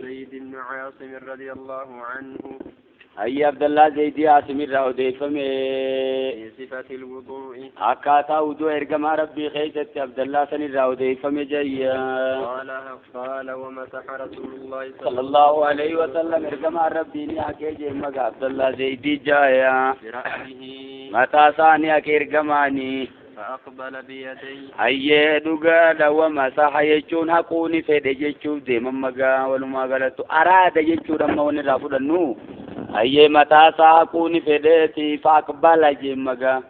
زيد بن عاصم رضي الله عنه. أي عبد الله زيد عاصم الرأوديفم في صفة الوضوء. أكاتا وضوء إرقم ربي خيزت عبد الله سن الرأوديفم جي. قال ومسح رسول الله صلى الله عليه وسلم إرقم ربي نحكي جيمك عبد الله زيد جايا برأسه متى ساني أكي إرقماني فأقبل بيديه. أيه دوغا ومسح يجون حقوني فيدي جيشوف ديما مغا ولما غلطو أراد جيشو رمى ونرافو دنو أيه متى ساقوني فيديتي فأقبل جيمغا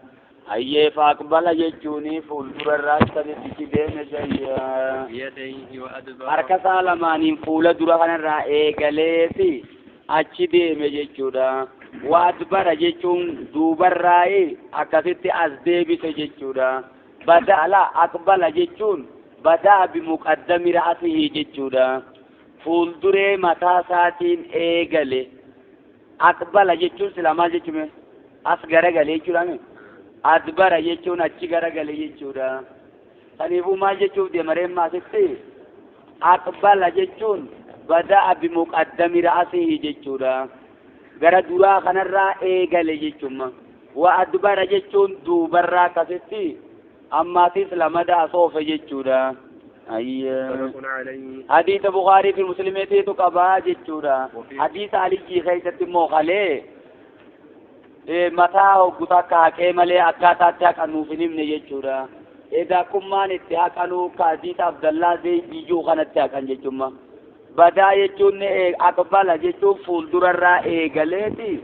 أيه فأقبل جيشوني فولدور الراس تدي ديم جايا بيديه وأدبر harka isaa lamaaniin fuula dura kanarraa eegaleeti achi deeme jechuudha. Waadbara jechuun duubarraa akkasitti as deebise jechuudha. Badala aqbala jechuun badaa bimuqaddami ra'asihi jechuudha. Fuulduree mataa isaatiin eegale. Aqbala jechuun sila maal jechuun as garagale jechuudha. Adbara jechuun achi garagale jechuudha. Kanaafuu maal jechuuf deemareen maasitti aqbala jechuun badaa bimuqaddami ra'asihi jechuudha. Gara duraa kanarraa eegale jechuun wa adbara jechuun duubarraa akkasitti ammaatis lamada asoofe jechuudha. Hadiisa Bukaarii fi Muslimeetiitu qabaa jechuudha. Hadiisa Aliyyii keessatti immoo kalee mataa hogguta akka haqee malee akkaataatti haqanuuf hin himne jechuudha. Edaa itti haqanuu akka hadiisa Abdallaa Zeeyiyyuu kanatti haqan jechuudha. Badaa jechuun aqbala jechuun fuuldurarraa eegaleeti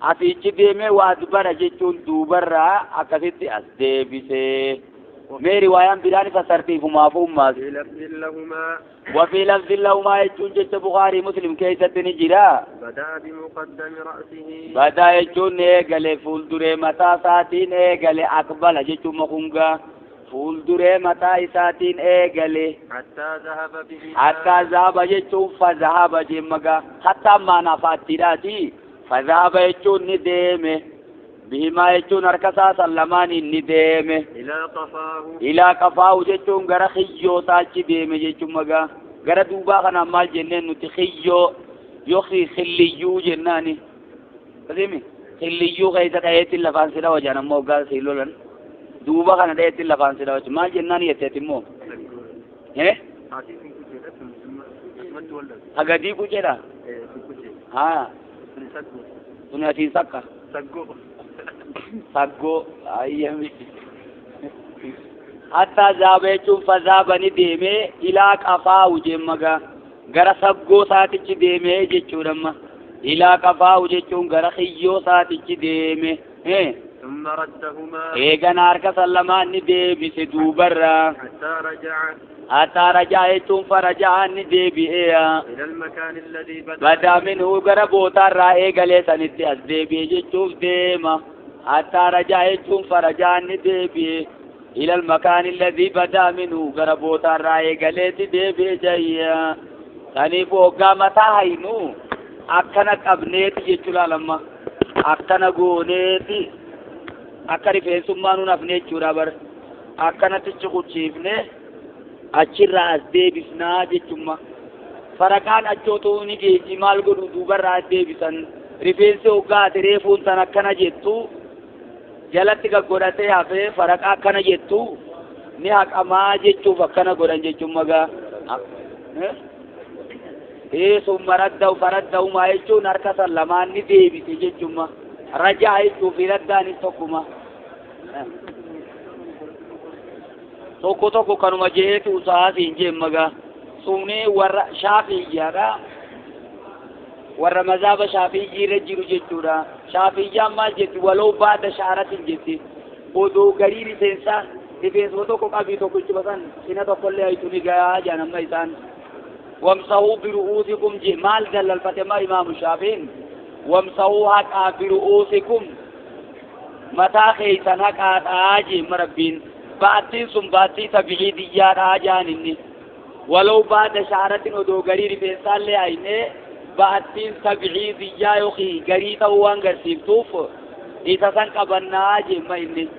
asichi deemee waadbara jechuun duubarraa akkasitti as deebisee. Mee riwaayaan biraan isa tartiifumaaf ummaas. وفي لفظ لهما jechuun jecha Bukaarii Muslim keessatti ni jira. بدا بمقدم رأسه. Badaa jechuun eegale fuulduree mataa isaatiin eegale aqbala jechuun makungaa. Fuulduree mataa isaatiin eegale. حتى ذهب به. حتى ذهب jechuun fadhahaba jeemmagaa. Hattaa maanaa faattiidhaati. Fadhahaba jechuun ni deeme. Bihimaa jechuun harka isaa san lamaaniin ni deeme. إلى قفاه. Ilaa qafaahu jechuun gara kiyyootaa achi deeme jechuun magaa. Gara duubaa kanaan maal jenneen nuti kiyyoo yookiin xilliyyuu jennaani. Kasimi xilliyyuu keessa dhaheetti lafaan si dhawa jaan ammoo hoggaa si lolan. Duuba kana dhaheetti lafaan si dhawa maal jennaan jetteet immoo. Hagadii kuceedha. Haa. Suni asiin sakka. Saggoo. Ayyami. Hatta zaaba jechuun fazaaba ni deemee ilaa qafaahu jeemmagaa. Gara saggoo saatichi deemee jechuudha amma. Ilaa qafaahu jechuun gara kiyyoo saatichi deeme. ثم ردهما. Eegana harka san lamaan ni deebise duubarraa. حتى رجع. حتى رجع jechuun farajaa ni deebi'ee. إلى المكان الذي بدا. Badaa minhu gara bootaarraa eegalee sanitti as deebi'e jechuuf deema. حتى رجع jechuun farajaa ni deebi'e. إلى المكان الذي بدا منه gara bootaarraa eegaleetti deebi'e jayya. Kaniif hoggaa mataa haynu akkana qabneeti jechuu laalamma. Akkana gooneeti. Akka rifeensummaa nuun hafne jechuudha bara. Akkanatti cuquchiifne achirraa as deebisnaa jechumma. Faraqaan achootuu ni geejji maal godhu duubarraa as deebisan. Rifeensi hoggaa ati reefuun tan akkana jettu jalatti gaggodhatee hafee faraqaa akkana jettu ni haqamaa jechuuf akkana godhan jechuun gaa. Summa radda'u faradda'umaa jechuun harka san lamaan ni deebise jechuun. Rajaa jechuu fi raddaanis tokkuma. Tokko tokko kanuma jeetu usaasiin jeemmagaa. Sumni warra shaafiyyaadha. Warra mazaaba shaafiyyiirra jiru jechuudha. Shaafiyyaan maal jetti waloo baada shaaratin jetti. Odoo garii rifeensaa rifeensuma tokko qabii tokkichuma san cina tokkollee hayitu ni gahaa jaan amma isaan. Wamsahuu biru'uusikum je maal dallalfate ma imaamu shaafiin. Wamsahuu haqaa biru'uusikum mataa keessan haqaadhaa jeemma rabbiin. Baattiin sun baattii tabi'ii diyyaadhaa jaan inni. Waloo baada shaaratin odoo garii rifeensaallee hayinee baattiin tabi'ii diyyaa yookiin garii ta'uu waan garsiiftuuf isa san qabannaa jeemma inni.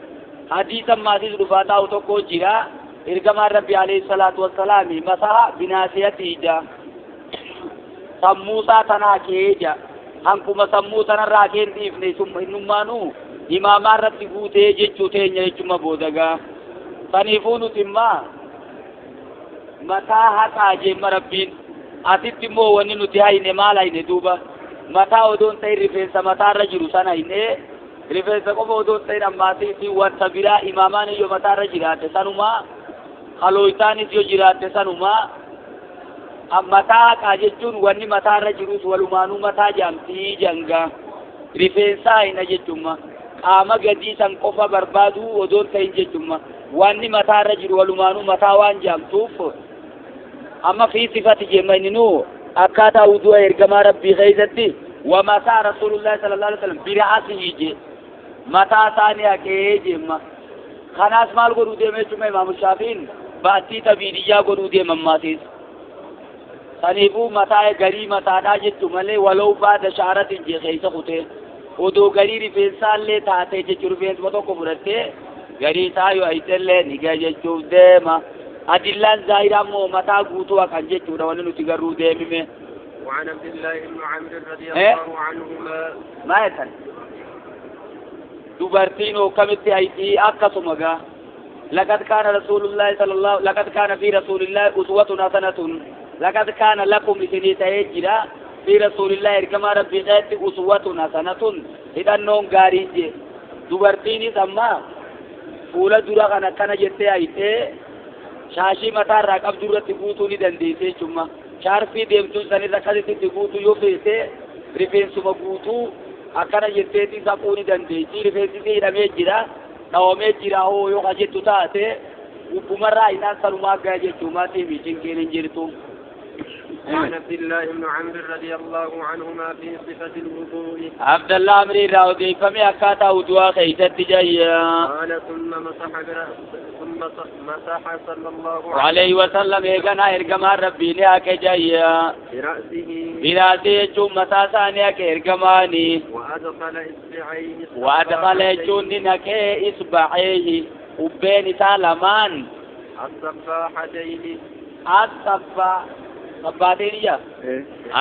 Hadiisa maasis dhufaa taa'u tokko jira. إرجما ربي عليه الصلاة والسلام مسح بناسيته جا سموسا تناكي جا هنكما سموسا نراكين ديفني ثم إنمانو إماما ربي قوتي جيتشو تينيا جيتشو مبودغا سنيفونو تما متى حقا جيما ربين asitti immoo wanni nuti hayne maal hayne duuba mataa odoon ta'in rifeensa mataarra jiru sana hayne rifeensa qofa odoon ta'in ammaatiif wanta biraa imaamaan yoo mataarra jiraate sanuma halooytaanis yoo jiraate sanuma mataa haqaa jechuun wanni mataarra jirus walumaanuu mataa jaamtii janga rifeensa hayna jechuuma qaama gadii san qofa barbaaduu odoon ta'in jechuuma wanni mataarra jiru walumaanuu mataa waan jaamtuuf أما في صفة جمعينو أكاتا وضوء إرجما ربي غيزتي ومسا رسول الله صلى الله عليه وسلم برأسه جي متى ثانية كي جمع خلاص مال قرودي دي مجمع إمام الشافعي باتي تبيديا قرودي مماتيس سنيفو متى غري متى داجت ملي ولو بعد شعرة جي غيزة خطي ودو غري رفنسان لي تاتي جي رفنس متو كفرتي غري تايو أيتل نيجا جي ديما أدلان زايرة مو متى قوتوا كان جيتوا ولا نتجرو ديمي. وعن عبد الله بن عمرو رضي الله عنهما ما يتن دبرتين وكمت أيدي أكثر لقد كان رسول الله صلى الله لقد كان في رسول الله أسوة حسنة لقد كان لكم لسنة هجرة في رسول الله كما ربي قالت أسوة حسنة إذا نوم غاريج دبرتين سما فولا درا كان كان جت أيدي shaashii mataarraa qabdu irratti guutuu ni dandeesse jechuudha. Shaarfii deemtuun sanirra akkasitti guutuu yoo feete rifeensuma guutuu akkana jetteeti saquu ni dandeessi. Rifeensi hidhamee jira, dhawamee jira hoo yoo ka jettu taate gubbumarraa isaan sanumaa gaha jechuudha. Tiivi cinqeen hin jirtu. عن عبد الله بن عمرو رضي الله عنهما في صفة الوضوء عبد الله عمرو راودي فمي أكاتا وضوء خيست جاية قال ثم مسح برأسه ثم مسح صلى الله عليه وسلم إيقنا إرقما ربي نياك جاية برأسه برأسه ثم مساسا نياك إرقماني وأدخل إصبعيه وأدخل جنك إصبعيه وبين سالمان الصباحتين الصباح صباتين يا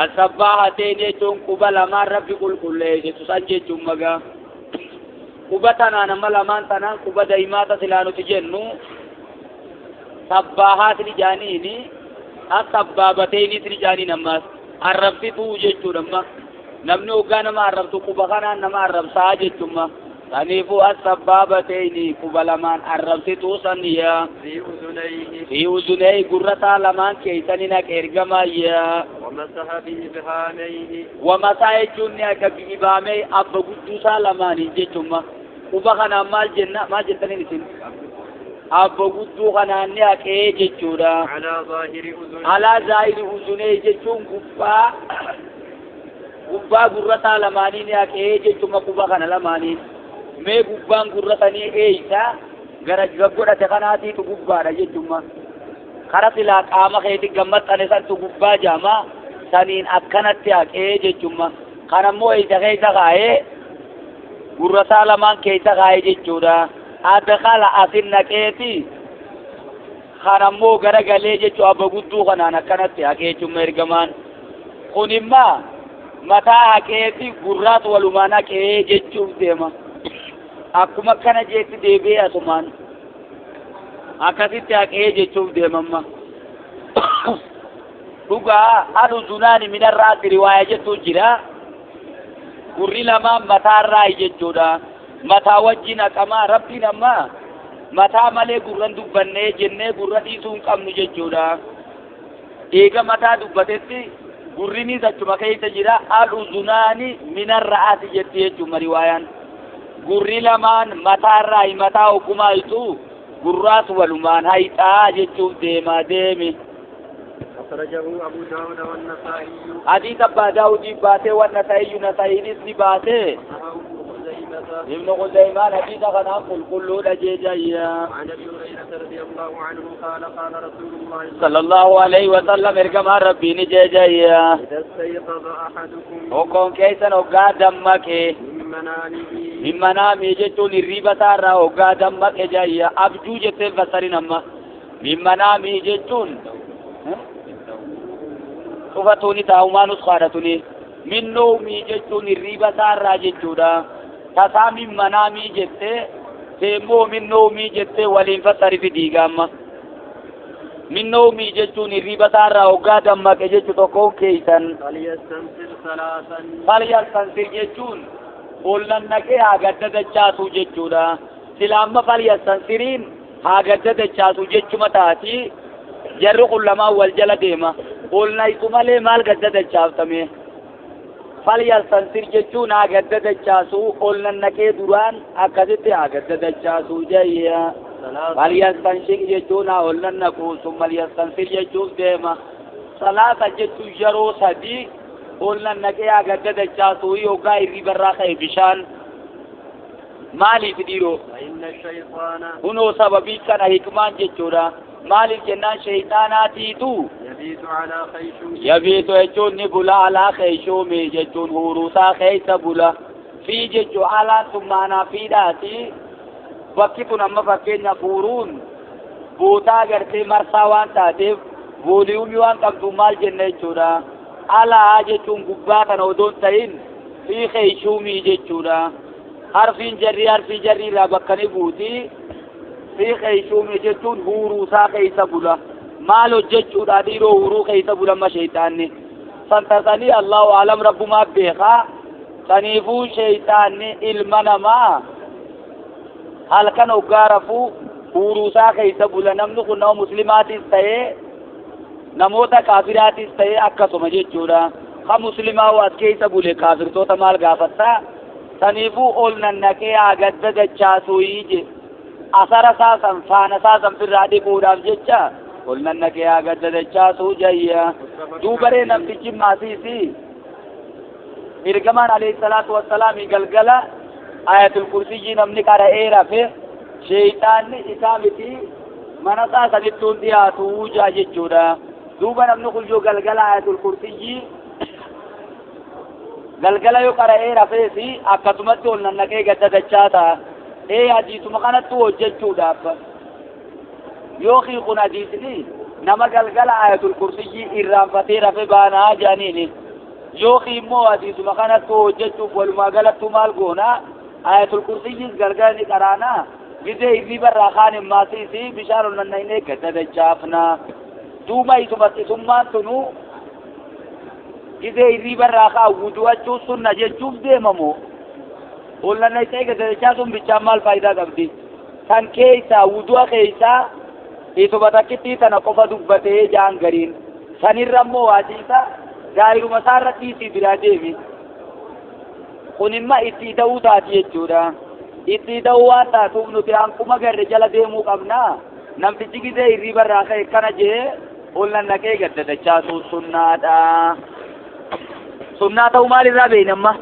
الصباحتين يجون قبل ما ربي كل كل تسان جيجون مغا قبتنا نما لمان تنا قبا دايما تسلانو تجنو صباحات لجانيني الصبابتين تجاني نما الربتي تو جيجون نما نمنو كان ما الربتو قبا كان نما الرب سا جيجون ما سنيفو السبابتين قبل مان الربتي تو سنيا في أذنيه في أذنيه قرة لمان كيسننا كيرجما يا ومسح بإبهاميه ومسح جنيا كبإبهاميه أب قدوسا لمان جتما وبخنا مال جنة ما جتني نسين أب قدوسا نيا كي جتورا على ظاهر أذنيه على ظاهر أذنيه جتون قبا قبا قرة لمان نيا كي جتما قبا لمانين mee gubbaan gurra sanii eeysa gara godhate kanaatiitu gubbaadha jechuudha. Kara silaa qaama keetti gammaxxane santu gubbaa jaama saniin akkanatti haqee jechuudha. Kanammoo eeysa keessa kaa'ee gurra isaa lamaan keessa kaa'ee jechuudha. Adkala asin naqeeti kanammoo gara galee jechuudha abba gudduu kanaan akkanatti haqee jechuudha ergamaan. Kun immoo mataa haqeeti gurraatu walumaan haqee jechuuf deema. Akkuma kana jeetti deebi'ee asumaan akkasitti haqee jechuuf deemamma. Dhugaa aluzunaani minarraa riwaaya jettu jira. Gurri lamaan mataarraa jechuudha. Mataa wajjin haqamaa rabbiin amma mataa malee gurran dubbannee jennee gurra dhiisuu hin qabnu jechuudha. Eega mataa dubbatetti gurrinis achuma keessa jira. Aluzunaani minarraati jetti jechuudha riwaayaan. Gurri lamaan mataarraa mataa ogummaa itu gurraas walumaan hayxaa jechuuf deemaa deemi. أخرجه أبو داود والنسائي حديث أبا داود باتي والنسائي نسائي باتي ابن خزيمة حديث خنام قل كل لجيجيا. عن أبي هريرة رضي الله عنه قال قال رسول الله صلى الله عليه وسلم ارجم ربي نجيجيا إذا استيقظ أحدكم وكون كيسا وقا دمك من منامه جتون الريبة تارا وقا دمك جايا أبجو جتين فسرين أما Min manaamii jechuun cufatuuni taa'umaa nusqaadhatuni. Min noomii jechuun hirriiba isaarraa jechuudha. Tasaa min manaamii jettee teemmoo min noomii jettee waliin fassari fidii gaamma. Min noomii jechuun hirriiba isaarraa hoggaa dammaqe jechu tokkoon keeysan. فليستنثر ثلاثا. Falyastansir jechuun ol nannaqee haa gadda dachaasuu jechuudha. Sila amma falyastansiriin haa gadda dachaasuu jechuma taati. Jarri kun lamaan wal jala deema. Ol naytu malee maal gadda dachaaftame? Falyastansir jechuun haa gadda dachaasuu, ol nannaqee duraan akkasitti haa gadda dachaasuu jayya. ثلاثا. Falyastansir jechuun haa ol nannaquu, summa falyastansir jechuuf deema. Salaata jechuun yeroo sadii ol nannaqee haa gadda dachaasuu yookaan hirribarraa ka'e bishaan. Maaliif dhiiroo? فإن الشيطان Kunoo sababii kana hikmaan jechuudha. Maaliif jennaan sheeyxaanaatiitu يبيت على خيشومه. Yabiitu jechuun ni bula, alaa keeshuumi jechuun huruusaa keessa bula. Fi jechuun alaan tun maanaa fiidhaati. Bakki tun amma fakkeenyaaf huruun bootaa gartee marsaa waan taateef vooliyuumii waan qabdu maal jenna jechuudha. Alaa jechuun gubbaa kana odoo hin ta'in fi keeshuumii jechuudha. Harfiin jarrii harfii jarrii irraa bakka ni buuti. Fi keeshuumii jechuun huruusaa keessa bula. Maal hojjechuudha dhiiroo huruu keessa bula amma sheeyxaanni? Santasanii Allahu alam, rabbumaa beekaa. Saniifuu sheeyxaanni ilma namaa halkan hoggaa rafuu huruusaa keessa bula. Namni kun nama muslimaatis ta'ee namoota kaafiraatis ta'ee akkasuma jechuudha. Ka muslimaa as keessa bule kaafirtoota maal gaafattaa? Saniifuu ol nannaqee haa gadda dachaasuu je. Asara saasan faana saasan firraa dhiquudhaaf jecha ol nannaqee haa gadda dachaasuu jayya. Duubaree namtichi maasiisi ergamaan alayhi salaatu wassalaami galgala ayatul kursiyyi namni qara'ee rafe sheeyxaanni isaa miti mana isaa sanittuun dhiyaatu jaa jechuudha. Duuba namni kun yoo galgala ayatul kursiyyi galgala yoo qara'ee rafeesi akkasumatti ol nannaqee gadda dachaa ta'a. Ee hadiisuma kanattu hojjechuudhaaf yookiin kun hadiisni nama galgala ayatul kursiyyi irraanfatee rafe baanaa jedhaniini. Yookiin immoo hadiisuma kanattu hojjechuuf walumaa galattu maal goonaa? Ayatul kursiyyiis galgala ni qaraanaa. Gizee hirriibarraa kaan himmaasiisi bishaan ol nannaqnee gadda dachaafnaa. Duuba isuma isummaan tunu gizee hirriibarraa kaan wudu'achuu sunna jechuuf deemamoo? Ol nannaqee gadda dachaa sun bichaan maal faayidaa qabdi? Kan keeysaa wudu'a keeysaa isuma takkittii tana qofa dubbatee jaan gariin. Sanirra immoo waasiisa gaariidhuma isaarra dhiisii biraa deemi. Kun imma itti ida'uu taati jechuudha. Itti ida'uu waan taatuuf nuti hanquma garre jala deemuu qabnaa. Namtichi gizee hirriibarraa ka'e kana jee ol nannaqee gadda dachaasuu sunnaadha. Sunnaa ta'uu maalirraa beeyna amma?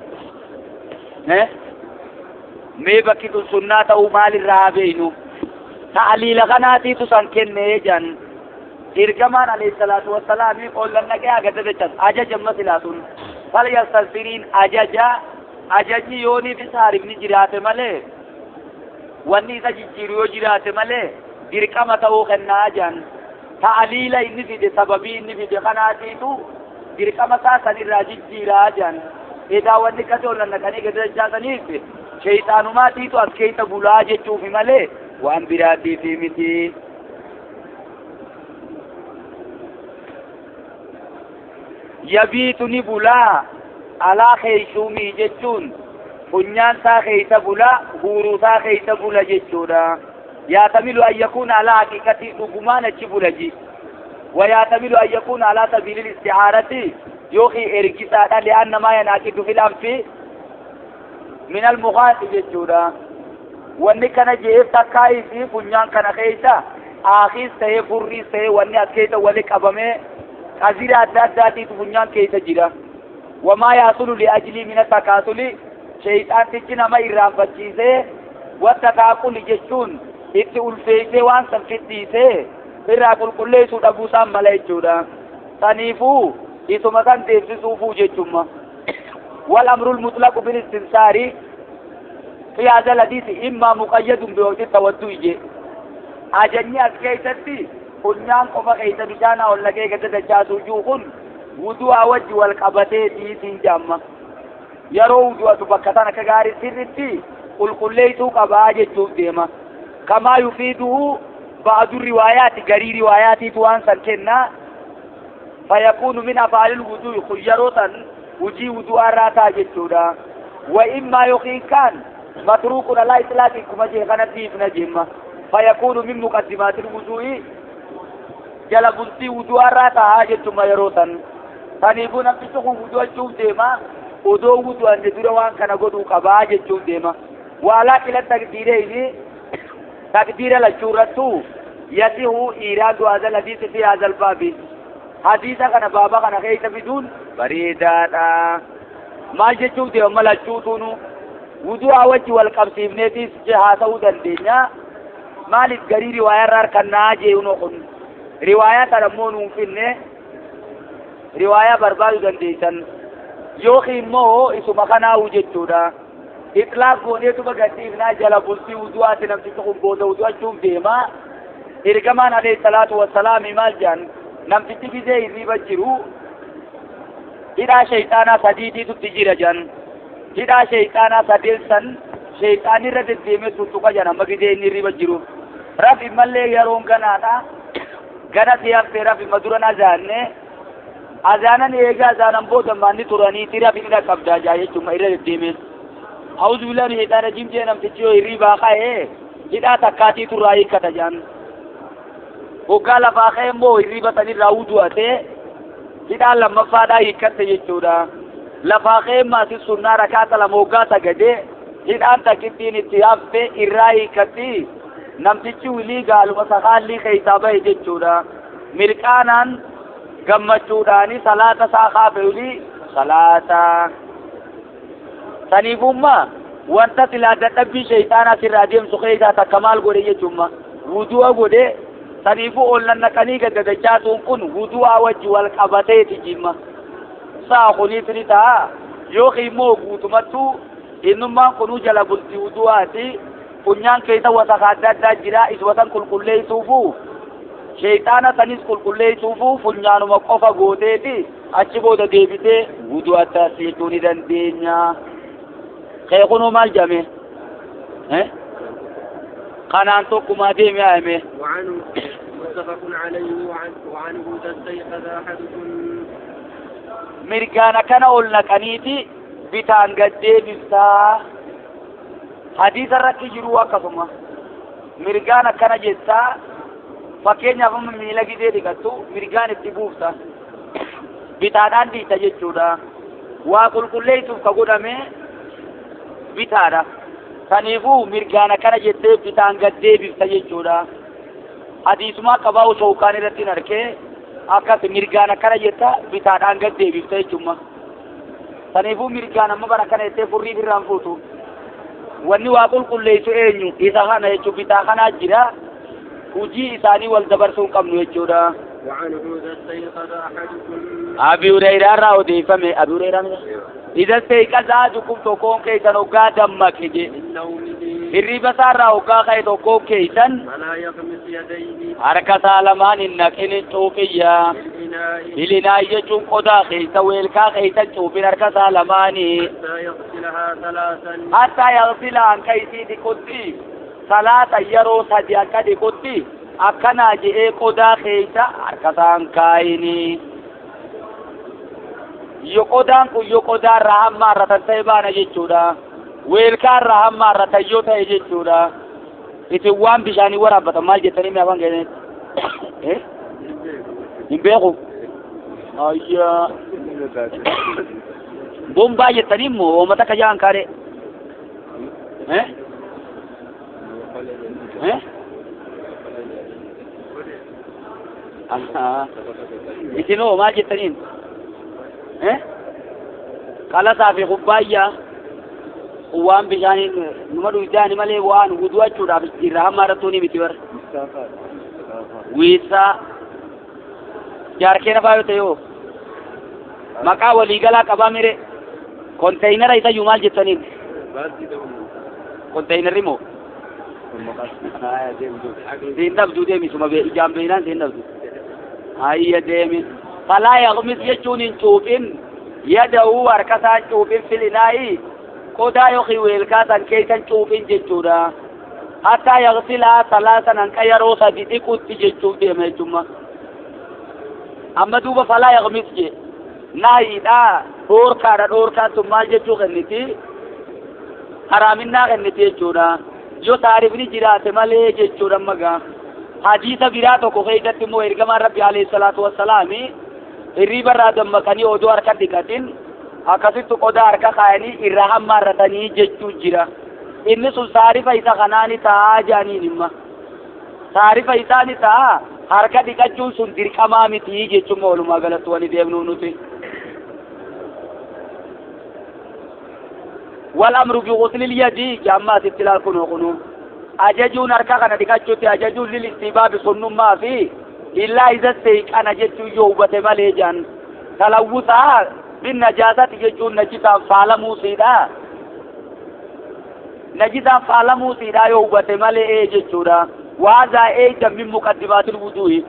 Mee bakki kun sunnaa ta'uu maalirraa beeynu? Ta'aliila kanaatiitu san kennee jan. Ergamaan alayhi salaatu wassalaami ol nannaqee haa gadda dachaasu. Ajaja amma silaa sun. Falyastansiriin ajaja. Ajajni yooniif isa harifni jiraate malee wanni isa jijjiiru yoo jiraate malee dirqama ta'uu kennaa jan. Ta'aliila inni fide, sababii inni fide kanaatiitu dirqama isaa sanirraa jijjiiraa jan. Edaa wanni akkasii ol nannaqanii gadi dachaasaniif sheeyxaanumaatiitu as keessa bulaa jechuufi malee waan biraatiifi miti. Yabiitu ni bulaa alaa keeyshuumii jechuun funyaan isaa keeysa bulaa, huuruu isaa keeysa bula jechuudha. Yaatamilu an yakuuna alaa haqiiqatii dhugumaan achi bula ji. ويعتمد أن يكون على سبيل الاستعارة يوخي إرجسا لأن ما ينعقد في الأنف من المخاط جتشورا. wanni kana je'eef takkaa fi funyaan kana keessa aakiis ta'ee furriis ta'ee wanni as keessa wali qabamee qazira adda addaatiitu funyaan keessa jira. Wamaa yaasulu li'ajlii mina takaasuli sheeyxaantichi nama irraanfachiisee wanta taaquli jechuun itti ulfeessee waan san fiddiisee irraa qulqulleessuu dhabuusaan mala jechuudha. Saniifuu isuma kan deebisisuufuu jechumma. Wal amrul mutlaqu bil istinsaari في هذا الحديث إما مقيد بوقت التودع جي. أجني أسكيستي Funyaan qofa keessa bishaan ol naqee gad dachaasuu jiru kun wudu'aa wajji wal qabateetii siin jaamma. Yeroo wudu'atu bakka tan akka gaarii sirritti qulqulleessuu qabaa jechuuf deema. Kamaa yufiiduhu ba'du riwaayaati garii riwaayaatiitu waan san kennaa. Fayakuunu min afaalil wudu'i kun yeroo tan hujii wudu'aa irraa ta'a jechuudha. Wa immaa yookiin kaan matruukun alaa itlaaqiin kuma jee kana dhiifna jemma. Fayakuunu min muqaddimaatil wudu'i jala bultii wudu'aa irraa ta'a jechuma yeroo tan. Saniifuu namtichi kun wudu'achuuf deema. Odoo wudu'anne dura waan kana godhuu qabaa jechuuf deema. Waalaa qila taqdiireyni taqdiira lachuu irrattuu yasihu iiraadu haazal hadiisi fi haazal baabi. Hadiisa kana baaba kana keessa fiduun bareedaadha. Maal jechuuf deema lachuutuunu wudu'aa wajji wal qabsiifneetis haasa'uu dandeenya. Maaliif garii riwaayaa irraa harkannaa jee'uun kun riwaayaa sana immoo nuun finne riwaayaa barbaaduu dandeessan yookiin immoo isuma kanaa'u jechuudha. Itlaaq gooneetuma gadhiifnaa jala bultii wudu'aatti namtichi kun booda wudu'achuuf deema. Ergamaan alayhi salaatu wassalaami maal jedhan namtichi gizee hirriiba jiru hidhaa shayxaanaa sadiitiitu jira jedhan. Hidhaa shayxaanaa sadeen san shayxaanirra deddeemee tuttuqa jedhan amma gizee inni hirriiba jiru. Rafi mallee yeroon ganaadha. Gana si haftee rafi ma duran azaanne azaanan eegaa azaanan booda maanni turaniiti rafi ni dhaqqabdaa jaa jechuudha irra deddeemee. Auzu billahi min shayxaani rajiim jee namtichi yoo hirriibaa ka'ee hidhaa takkaatiitu irraa hiikkata jedhan. Hoggaa lafaa ka'ee immoo hirriiba sanirraa wudu'atee hidhaan lammaffaadhaa hiikkatte jechuudha. Lafaa ka'ee maasis sunnaa rakaata lama hoggaa sagadee hidhaan takkittiin itti hafte irraa hiikkatti namtichi wilii gaaluma sakaallii keessaa bahe jechuudha. Mirqaanaan gammachuudhaani salaata isaa kaafe wilii salaata. Saniifummaa wanta silaa dadhabbii shayxaanaa sirraa deemsu keessaa takka maal godhe jechuudha. Wudu'a godhe saniifuu ol nannaqanii gad dadachaasuun kun wudu'aa wajji wal qabateeti jimma. Saa kuniif ni ta'a yookiin immoo guutumattuu innummaan kunuu jala bultii wudu'aati. Funyaan keessa wasaka adda addaa jira isuma san qulqulleessuufu shayxaana sanis qulqulleessuufu funyaanuma qofa gooteeti achi booda deebitee wudu'atta jechuu ni dandeenya. Kee kunuu maal jedhame? Kanaan tokkumaa deeme haame. وعنه متفق عليه وعنه إذا استيقظ أحدكم Mirgaan akkana ol naqaniiti bitaan gad deebiftaa. Hadiisa irratti jiru akkasuma mirgaan akkana jettaa fakkeenyaaf amma miila gizee dhiqattu mirgaan itti buufta bitaadhaan dhiita jechuudha. Waa qulqulleessuuf ka godhame bitaadha. Saniifuu mirgaan akkana jettee bitaan gad deebifta jechuudha. Hadiisuma qabaa shookaan irratti hin arkee akkas mirgaan akkana jetta bitaadhaan gad deebifta jechuudha. Saniifuu mirgaan amma bara akkana jettee furrii irraan fuutu. Wanni waa qulqulleessu eenyu isa kana jechuun bitaa kanaa jira. Hujii isaanii wal dabarsuu hin qabnu jechuudha. وعنه إذا استيقظ أحدكم Abi Hureyraa irraa odeeffame. Abi Hureyraa إذا استيقظ أحدكم tokkoon keessan hoggaa dammaqe je. من نومه Hirriiba isaa irraa hoggaa ka'e tokkoon keessan فلا يغمس يديه harka isaa lamaan hin naqin cuuqiyya. في الإناء Hilinaa jechuun qodaa keessa weelkaa keessa cuuphin harka isaa lamaanii. حتى يغسلها ثلاثا Hatta yaghsila hanka isii dhiqutti salaata yeroo sadi akka dhiqutti akkanaa je'ee qodaa keessa harka isaan kaayini. Yoo qodaan kun yoo qodaa irraa hamma harratan ta'e baana jechuudha. Weelkaa irraa hamma harratan yoo ta'e jechuudha. Isin waan bishaanii waraabbatan maal jettanii mi afaan keessanitti? Hin beeku. Ayyaa. Bombaa jettanii immoo uummata akka ja'an kaadhe. Isin hoo maal jettaniin? Qalasaa fi kubbaayyaa waan bishaaniin numa dhugdaani malee waan wudu'achuudhaaf irraa hamma irrattuu ni miti bara. Wiisaa jaarkeena faa yoo ta'e yoo maqaa waliigalaa qabaa mire konteeynara isayyuu maal jettaniin? Konteeynarri moo? Siin dhabduu deemi suma ijaan beeynaan siin dhabdu. Hayya deemi. Falaa yaqmis jechuun hin cuuphin yada'uu harka isaan cuuphin filinaayi qodaa yookiin weelkaa san keessan cuuphin jechuudha. Hatta yaqsilaa salaasan hanqa yeroo sadi dhiqutti jechuuf deema jechuudha. Amma duuba falaa yaqmis jee naayiidha dhoorkaadha dhoorkaan sun maal jechuu kenniti haraaminaa kenniti jechuudha. Yoo taarifni jiraate malee jechuudha magaa. Hadiisa biraa tokko keessatti immoo ergamaan Rabbi alayhi salaatu wassalaami hirriba irraa dammaqanii odoo harka dhiqatin akkasitti qodaa harka kaayanii irraa hammaarratanii jechuu jira. Inni sun taarifa isa kanaani ta'aa jedhaniin himma. Taarifa isaani ta'aa harka dhiqachuun sun dirqamaa miti jechuun walumaa galatti wani deemnuuf nuti. Wal amru bi ghuslil yadi jammaa sitti laal kunoo kunuu. Ajajuun harka kana dhiqachuutti ajajuun lil istibaabi sunnummaa fi illaa isa seeqana jechuun yoo hubate malee jedhan. Talawwusaa bin najaasati jechuun najisaan faalamuusiidha. Najisaan faalamuusiidha yoo hubate malee jechuudha. Waazaa eeydan min muqaddimaatil wuduu'i.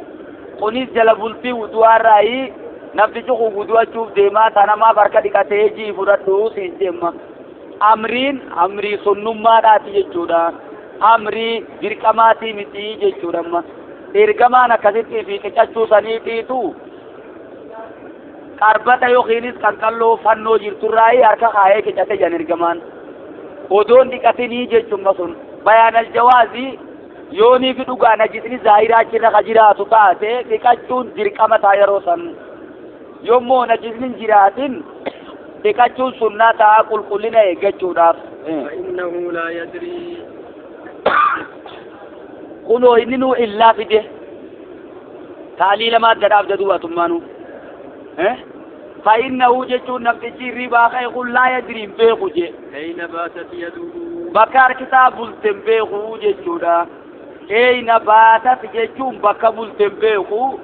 Kunis jala bultii wudu'aarraayi namtichi kun wudu'achuuf deemaa tanamaaf harka dhiqatee jii fudhadhu siin deema. Amriin amrii sunnummaadhaati jechuudha. Amrii dirqamaatii miti jechuudha amma. Ergamaan akkasitti fi qicachuu saniitiitu qarbata yookiinis qanqalloo fannoo jirturraayi harka kaayee qicate jedhan ergamaan. Odoon dhiqatinii jechuudha sun. Bayaan aljawaazii yoonii fi dhugaa najisni zaahiraa achirra ka jiraatu taate dhiqachuun dirqama ta'a yeroo san. Yommuu najisni hin jiraatin dhiqachuun sunnaa ta'a qulqullina eeggachuudhaaf. فإنه لا يدري Kunoo inni nuu illaa fide taalii lama adda dhaabda duubatummaanu. فإنه jechuun namtichi hirribaa ka'e kun laa yadrii hin beeku jee. أين باتت يده Bakka harkisaa bulte hin beeku jechuudha. Eeyna baatat jechuun bakka bulte hin beeku.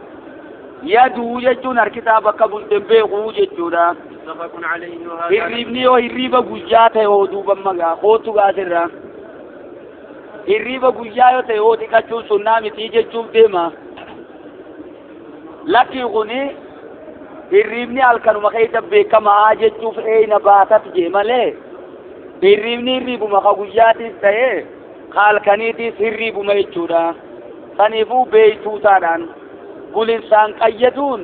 Yaduu jechuun harkisaa bakka bulte hin beeku jechuudha. متفق عليه وهذا Hirribni yoo hirriba guyyaa ta'e hoo duuban magaa kootu gaasirra. Hirriba guyyaa yoo ta'e hoo dhiqachuun sunnaa mitii jechuuf deema. Lakki kuni hirribni halkanuma keessa beekamaa jechuuf eeyna baatat jee malee hirribni hirribuma ka guyyaatiis ta'e ka halkaniitiis hirribuma jechuudha. Saniifuu beeytuutaadhaan bulinsaan qayyaduun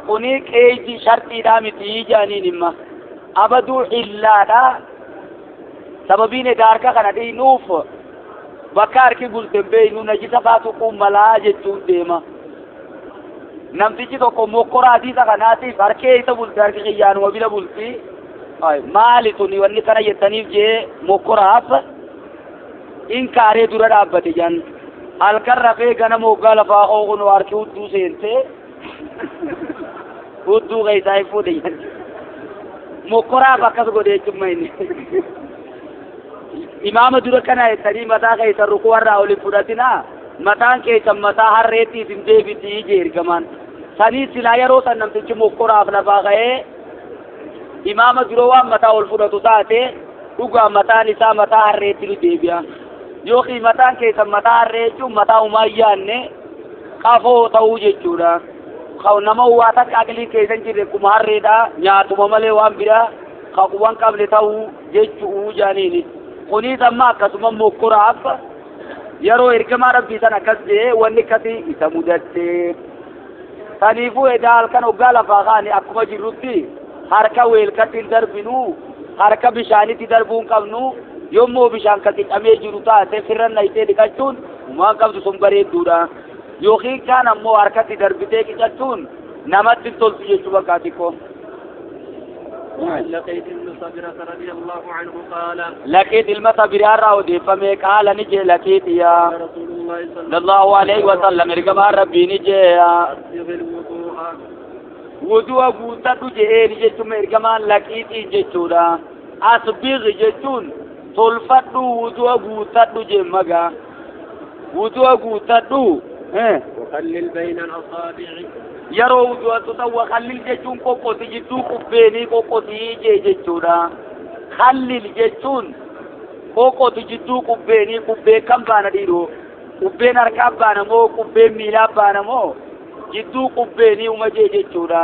kuni qeeji sharxiidhaa mitii jedhaniin himma. Abaduu illaadha. Sababiin egaa harka kana dhiinuuf bakka harki bulte hin beeynu najisa faatu malaa jechuun deema. Namtichi tokko mokkora hadiisa kanaatiif harkee isa bulte harki xiyyaanuma bira bulti. Maali tuni wanni kana jettaniif jee mokkoraaf inkaaree dura dhaabbate jedhan. Halkan rafee ganama hoggaa lafaa hooqunu harki hudduu seentee hudduu keessaa hin fuudhe jedhan. Mokkoraaf akkas godhe jechuun inni. Imaama dura kana jettanii mataa keessan rukuu irraa ol hin fudhatinaa mataan keessan mataa harreettiif hin deebitii jee ergamaan. Sanii silaa yeroo san namtichi mokkoraaf lafaa ka'ee imaama dura waan mataa ol fudhatu taate dhugaa mataan isaa mataa harreetti nu deebi'a. Yookiin mataan keessan mataa harree jechuun mataa umaa hin yaadne qafoo ta'uu jechuudha. Nama waa takka aqlii keessa hin jirre kuma harreedha nyaatuma malee waan biraa kaquwan qabne ta'uu jechuu jaaniini. Kunis amma akkasuma mokkoraaf yeroo ergamaa rabbii san akkas jee wanni akkasii isa mudatte. Saniifuu edaa halkan hoggaa lafaa kaane akkuma jirrutti harka weelkatti hin darbinu harka bishaanitti darbuu hin qabnu yommuu bishaan ka qicamee jiru taate firra nayitee dhiqachuun uumaan qabdu sun bareedduudha. Yookiin kaan ammoo harkatti darbitee qicachuun namatti hin toltu jechuu bakka xiqqoo. وعن لقيط بن صبرة رضي الله عنه قال لقيط ilma Sabiraarraa odeeffame qaala ni jee لقيط yaa رسول الله صلى الله عليه وسلم ergamaan rabbii ni jee أسبغ الوضوء wudu'a guuttadhu je'eeni jechuun ergamaan laqiixii jechuudha. Asbigh jechuun tolfadhu wudu'a guuttadhu jee magaa. Wudu'a guuttadhu. وخلل بين الأصابع Yeroo wudu'attu ta'u khallil jechuun qoqqotii jidduu qubbeenii qoqqotii jee jechuudha. Khallil jechuun Qoqqotu jidduu qubbeenii qubbee kam baana dhiiroo qubbeen harkaa baana moo qubbeen miilaa baana moo jidduu qubbeenii uma jee jechuudha.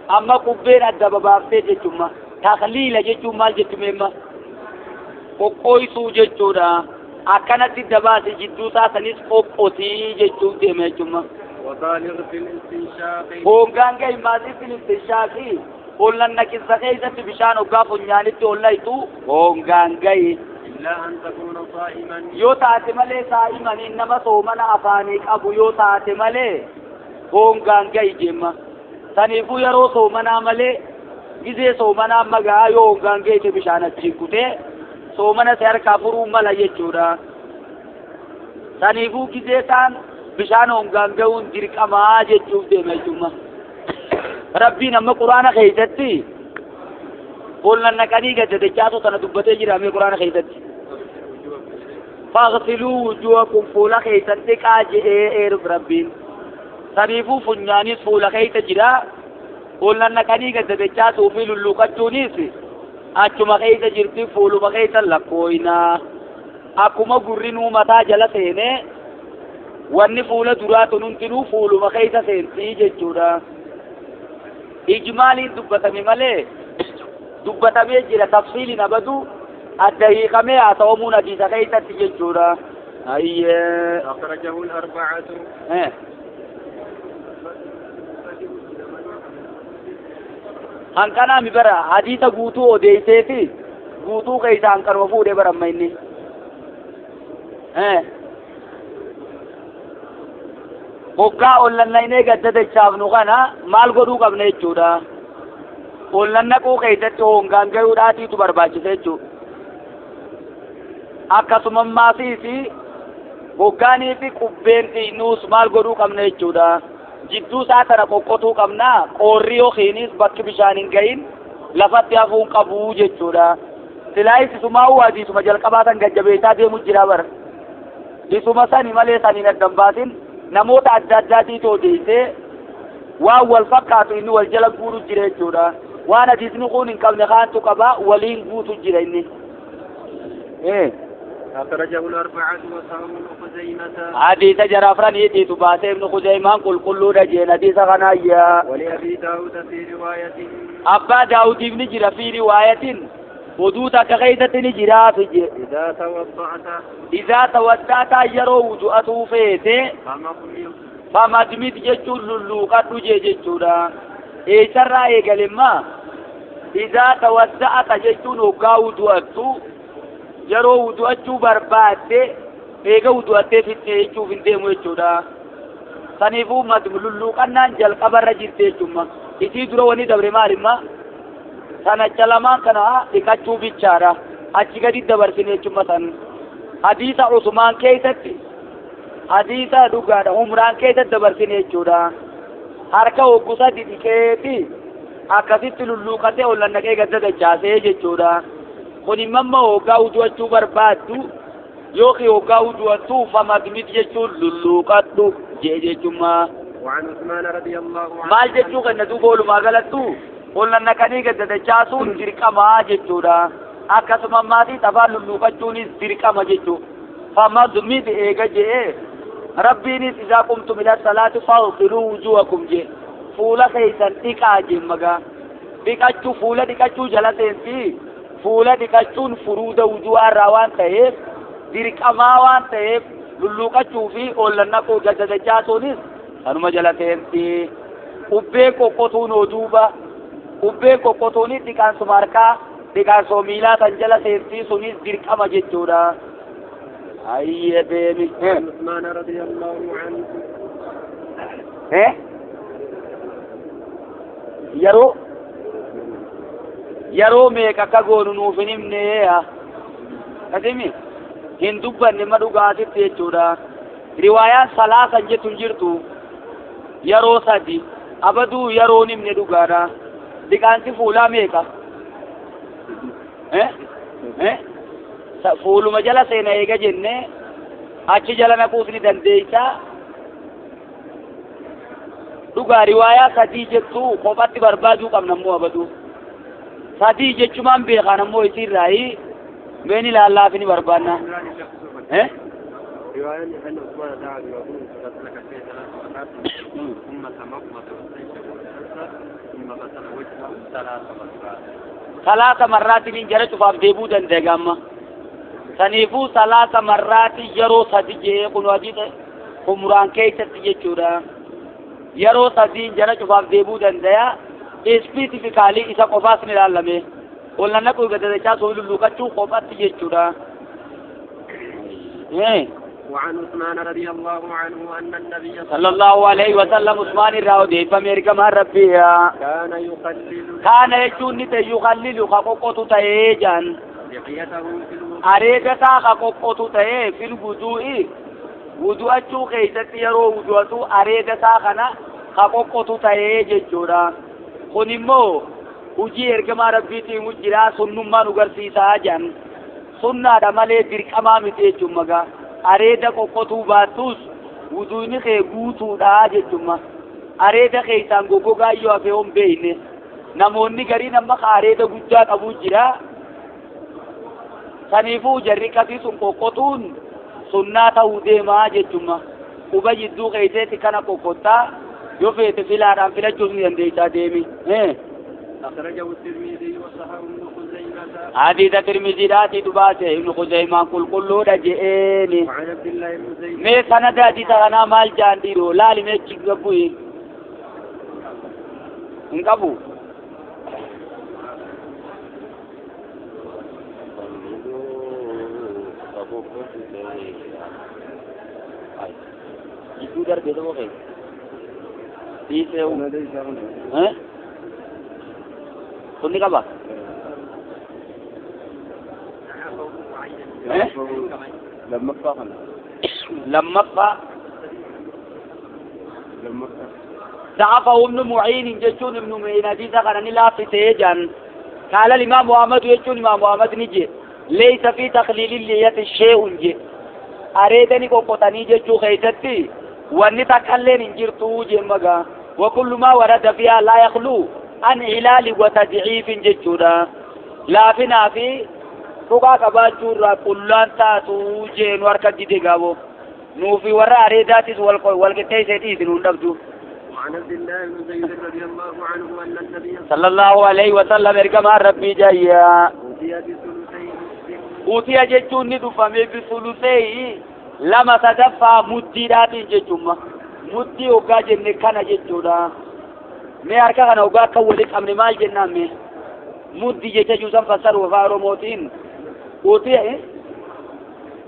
Amma qubbeen adda babaaftee jechuudha. Takliila jechuun maal jechuudha? Qoqqooysuu jechuudha. Akkanatti dabaase jidduu isaa sanis qoqqotii jechuun deema jechuudha. وبالغ في الاستنشاق. Hongaan gahi maasii fil istinshaaqi ollan naqinsa keessatti bishaan hoggaa funyaanitti ollaytu hongaan gahi. إلا أن تكون صائما. Yoo taate malee saa'imanii nama soomana afaanii qabu yoo taate malee hongaan gahi jemma. Saniifuu yeroo soomanaa malee gizee soomanaa magaa yoo hongaan gahite bishaan achiin kutee soomana si harkaa furuu mala jechuudha. Saniifuu gizee taan bishaan hongaan gahuun dirqamaa jechuuf deema jechuudha. Rabbiin amma quraana keessatti ollan naqanii gaddachaatu tana dubbatee jira mee quraana keessatti. Faghsiluu wujuhakum fuula keessan dhiqaa jedhee eeruuf Rabbiin. Saniifuu funyaanis fuula keessa jira. Ollan naqanii gaddachaatuu fi lulluuqachuunis achuma keessa jirti fuuluma keessa lakkooyinaa. Akkuma gurri nuu mataa jala seenee wanni fuula duraa tun hundinuu fuuluma keessa seentii jechuudha. Ijmaaliin dubbatame malee dubbatamee jira tafsiiliin abadu adda hiikamee haasa'amuun hadiisa keessatti jechuudha. Ayyee. أخرجه الأربعة. Hanqanaa mi bara hadiisa guutuu odeesseeti guutuu keessa hanqanuma fuudhee bara amma inni. Hoggaa ollannainee gadda dachaafnu kana maal godhuu qabna jechuudha. Ollannaquu keessatti hongaan gahuudhaatiitu barbaachisa jechuudha. Akkasuma maasiis hoggaanii fi qubbeen xiinnuus maal godhuu qabna jechuudha. Jidduu isaa tana qoqqotuu qabna qoorri yookiinis bakki bishaan hin gahin lafatti hafuun qabuu jechuudha. Silaayis isumaa hadiisuma jalqabaa tan gajjabeessaa deemu jira bara. Isuma sani malee saniin adda hin baasin namoota adda addaatiitu odeessee waan wal fakkaatu inni wal jala guutu jira jechuudha. Waan hadiisni kun hin qabne kaantu qaba waliin guutu jira inni. أخرجه الأربعة وصححه ابن خزيمة. حديث جرافراني تباسه ابن خزيمة قل كل رجل حديث غنايا. ولأبي داود في رواية. أبا داود ابن جرا في رواية ودوتا كغيدة نجرا في جي. إذا توضأت. إذا توضأت يرو وضوءته فيته. فمضمض جتشو للوقت جتشو إيه سرى إيه كلمة إذا توضأت جتشو نوكا وضوءته yeroo wudu'achuu barbaadde eega wudu'attee fixxee jechuuf hin deemu jechuudha. Saniifuu lulluuqannaan jalqabarra jirti jechuudha. Isii dura wanni dabre maalimma sanacha lamaan kana dhiqachuu bichaadha. Achi gadi dabarsine jechuudha san. Hadiisa Usmaan keessatti hadiisa dhugaadha umraan keessatti dabarsine jechuudha. Harka hoggusa dhiqeeti akkasitti lulluuqatee ol naqee gadda dachaasee jechuudha. Kun immoo hoggaa wudu'achuu barbaaddu yookiin hoggaa wudu'attu famadmit jechuun lulluuqadhu jee jechuudha. وعن عثمان رضي الله عنه. Maal jechuu kenna duuba oolumaa galattu ol naqanii gadda dachaasuun dirqamaa jechuudha. Akkasuma maatii afaan lulluuqachuunis dirqama jechuudha. Famadmit eega jee Rabbiinis isaa qumtum ila salaati faghsiluu wujuhakum jee fuula keessan dhiqaa jee magaa dhiqachuu fuula dhiqachuu jala seentii. Fuula dhiqachuun furuuda wudu'aa irraa waan ta'eef dirqamaa waan ta'eef lulluuqachuu fi ollannaquu gadda dachaasuunis kanuma jala seenti. Qubbee qoqqotuun oduuba qubbee qoqqotuunis dhiqaansuma harkaa dhiqaansuma miilaa kan jala seentii sunis dirqama jechuudha. Ayyee beemi. عثمان رضي الله عنه. Yeroo meeqa akka goonu nuuf hin himne kasimi hin dubbanne ma dhugaatitti jechuudha. Riwaayaan salaasan jettu hin jirtu yeroo sadi abaduu yeroo hin himne dhugaadha. Dhiqaansi fuulaa meeqa? Fuuluma jala seena eega jenne achi jala naquus ni dandeessa. Dhugaa riwaayaa sadii jettu kophatti barbaaduu qabna immoo abaduu. Sadii jechumaan beekaan ammoo isiirraayi Mee ni ilaallaa fi ni barbaanna. رواية أن عثمان دعا بوضوء فغسل كفيه ثلاث مرات ثم تمضمض واستنشق واستنثر ثم غسل وجهه ثلاث مرات. ثلاث مرات من جرى شفاف ديبو دندگام سنيفو ثلاث مرات يرو سدي كن حديث عمران كيست جچورا يرو سدي جرى شفاف ديبو دندیا اسپیسیفیکالی اسا قفاس ni laalame walna naqu gadadacha soolu lukachu qofatti jechuudha. وعن عثمان رضي الله عنه أن النبي صلى الله عليه وسلم عثمان الراودي فمرك ما ربي كان يخلل كان يجوني يخلل خقوقته تيجان لحيته في الوضوء أريدتا خقوقته تي في الوضوء وضوء كيست يرو وضوء أريدتا خنا خقوقته تيجورا خنمو hujii ergamaa rabbiitiin jiraa sunnummaa nu garsiisaa jedhan sunnaadha malee dirqamaa miti jechuun magaa areeda qoqqotuu baattus wuduuni kee guutuudha jechuun areeda keessaan goggogaa yoo hafe hon beeyne namoonni gariin amma ka areeda guddaa qabu jira saniifuu jarri qasii sun qoqqotuun sunnaa ta'uu deemaa jechuun quba jidduu keesseetti kana qoqqottaa yoo feete filaadhaan filachuus ni dandeessaa deemi. أخرجه الترمذي وصححه ابن خزيمة حديث الترمذي ذاتي دباسه ابن خزيمة قل قل رجئني وعن عبد الله بن زيد مي سند حديث أنا مال جانديرو لا لمي تشغبوي انقبو jidduu darbee tokko kee dhiisee sunni qaba lammaffaa ضعفه ابن معين جتون ابن معين حديث كان لا في سيجان قال الإمام محمد جتون إمام محمد نجي ليس في تقليل اللية شيء جي أريدني قطني جتو خيستي واني تكلين انجرتو جمغا وكل ما ورد فيها لا يخلو عن علال وتضعيف جتودا لا في نافي فوقا قباچورا قلان تاتو جين وركا ديدغاو نوفي ورا أريداتيس والقتي سيتي سنون دبدو. وعن عبد الله بن زيد رضي الله عنه أن النبي صلى الله عليه وسلم ارجما ربي جايا أوتي جتون ندفمي بثلثي لما تدفع مديرات جتوما مدي وقا جن كان جتودا مي harka kana ogaa akka walitti qabne maal jennaan mee muddi jecha juusan fassaru afaan Oromootiin utii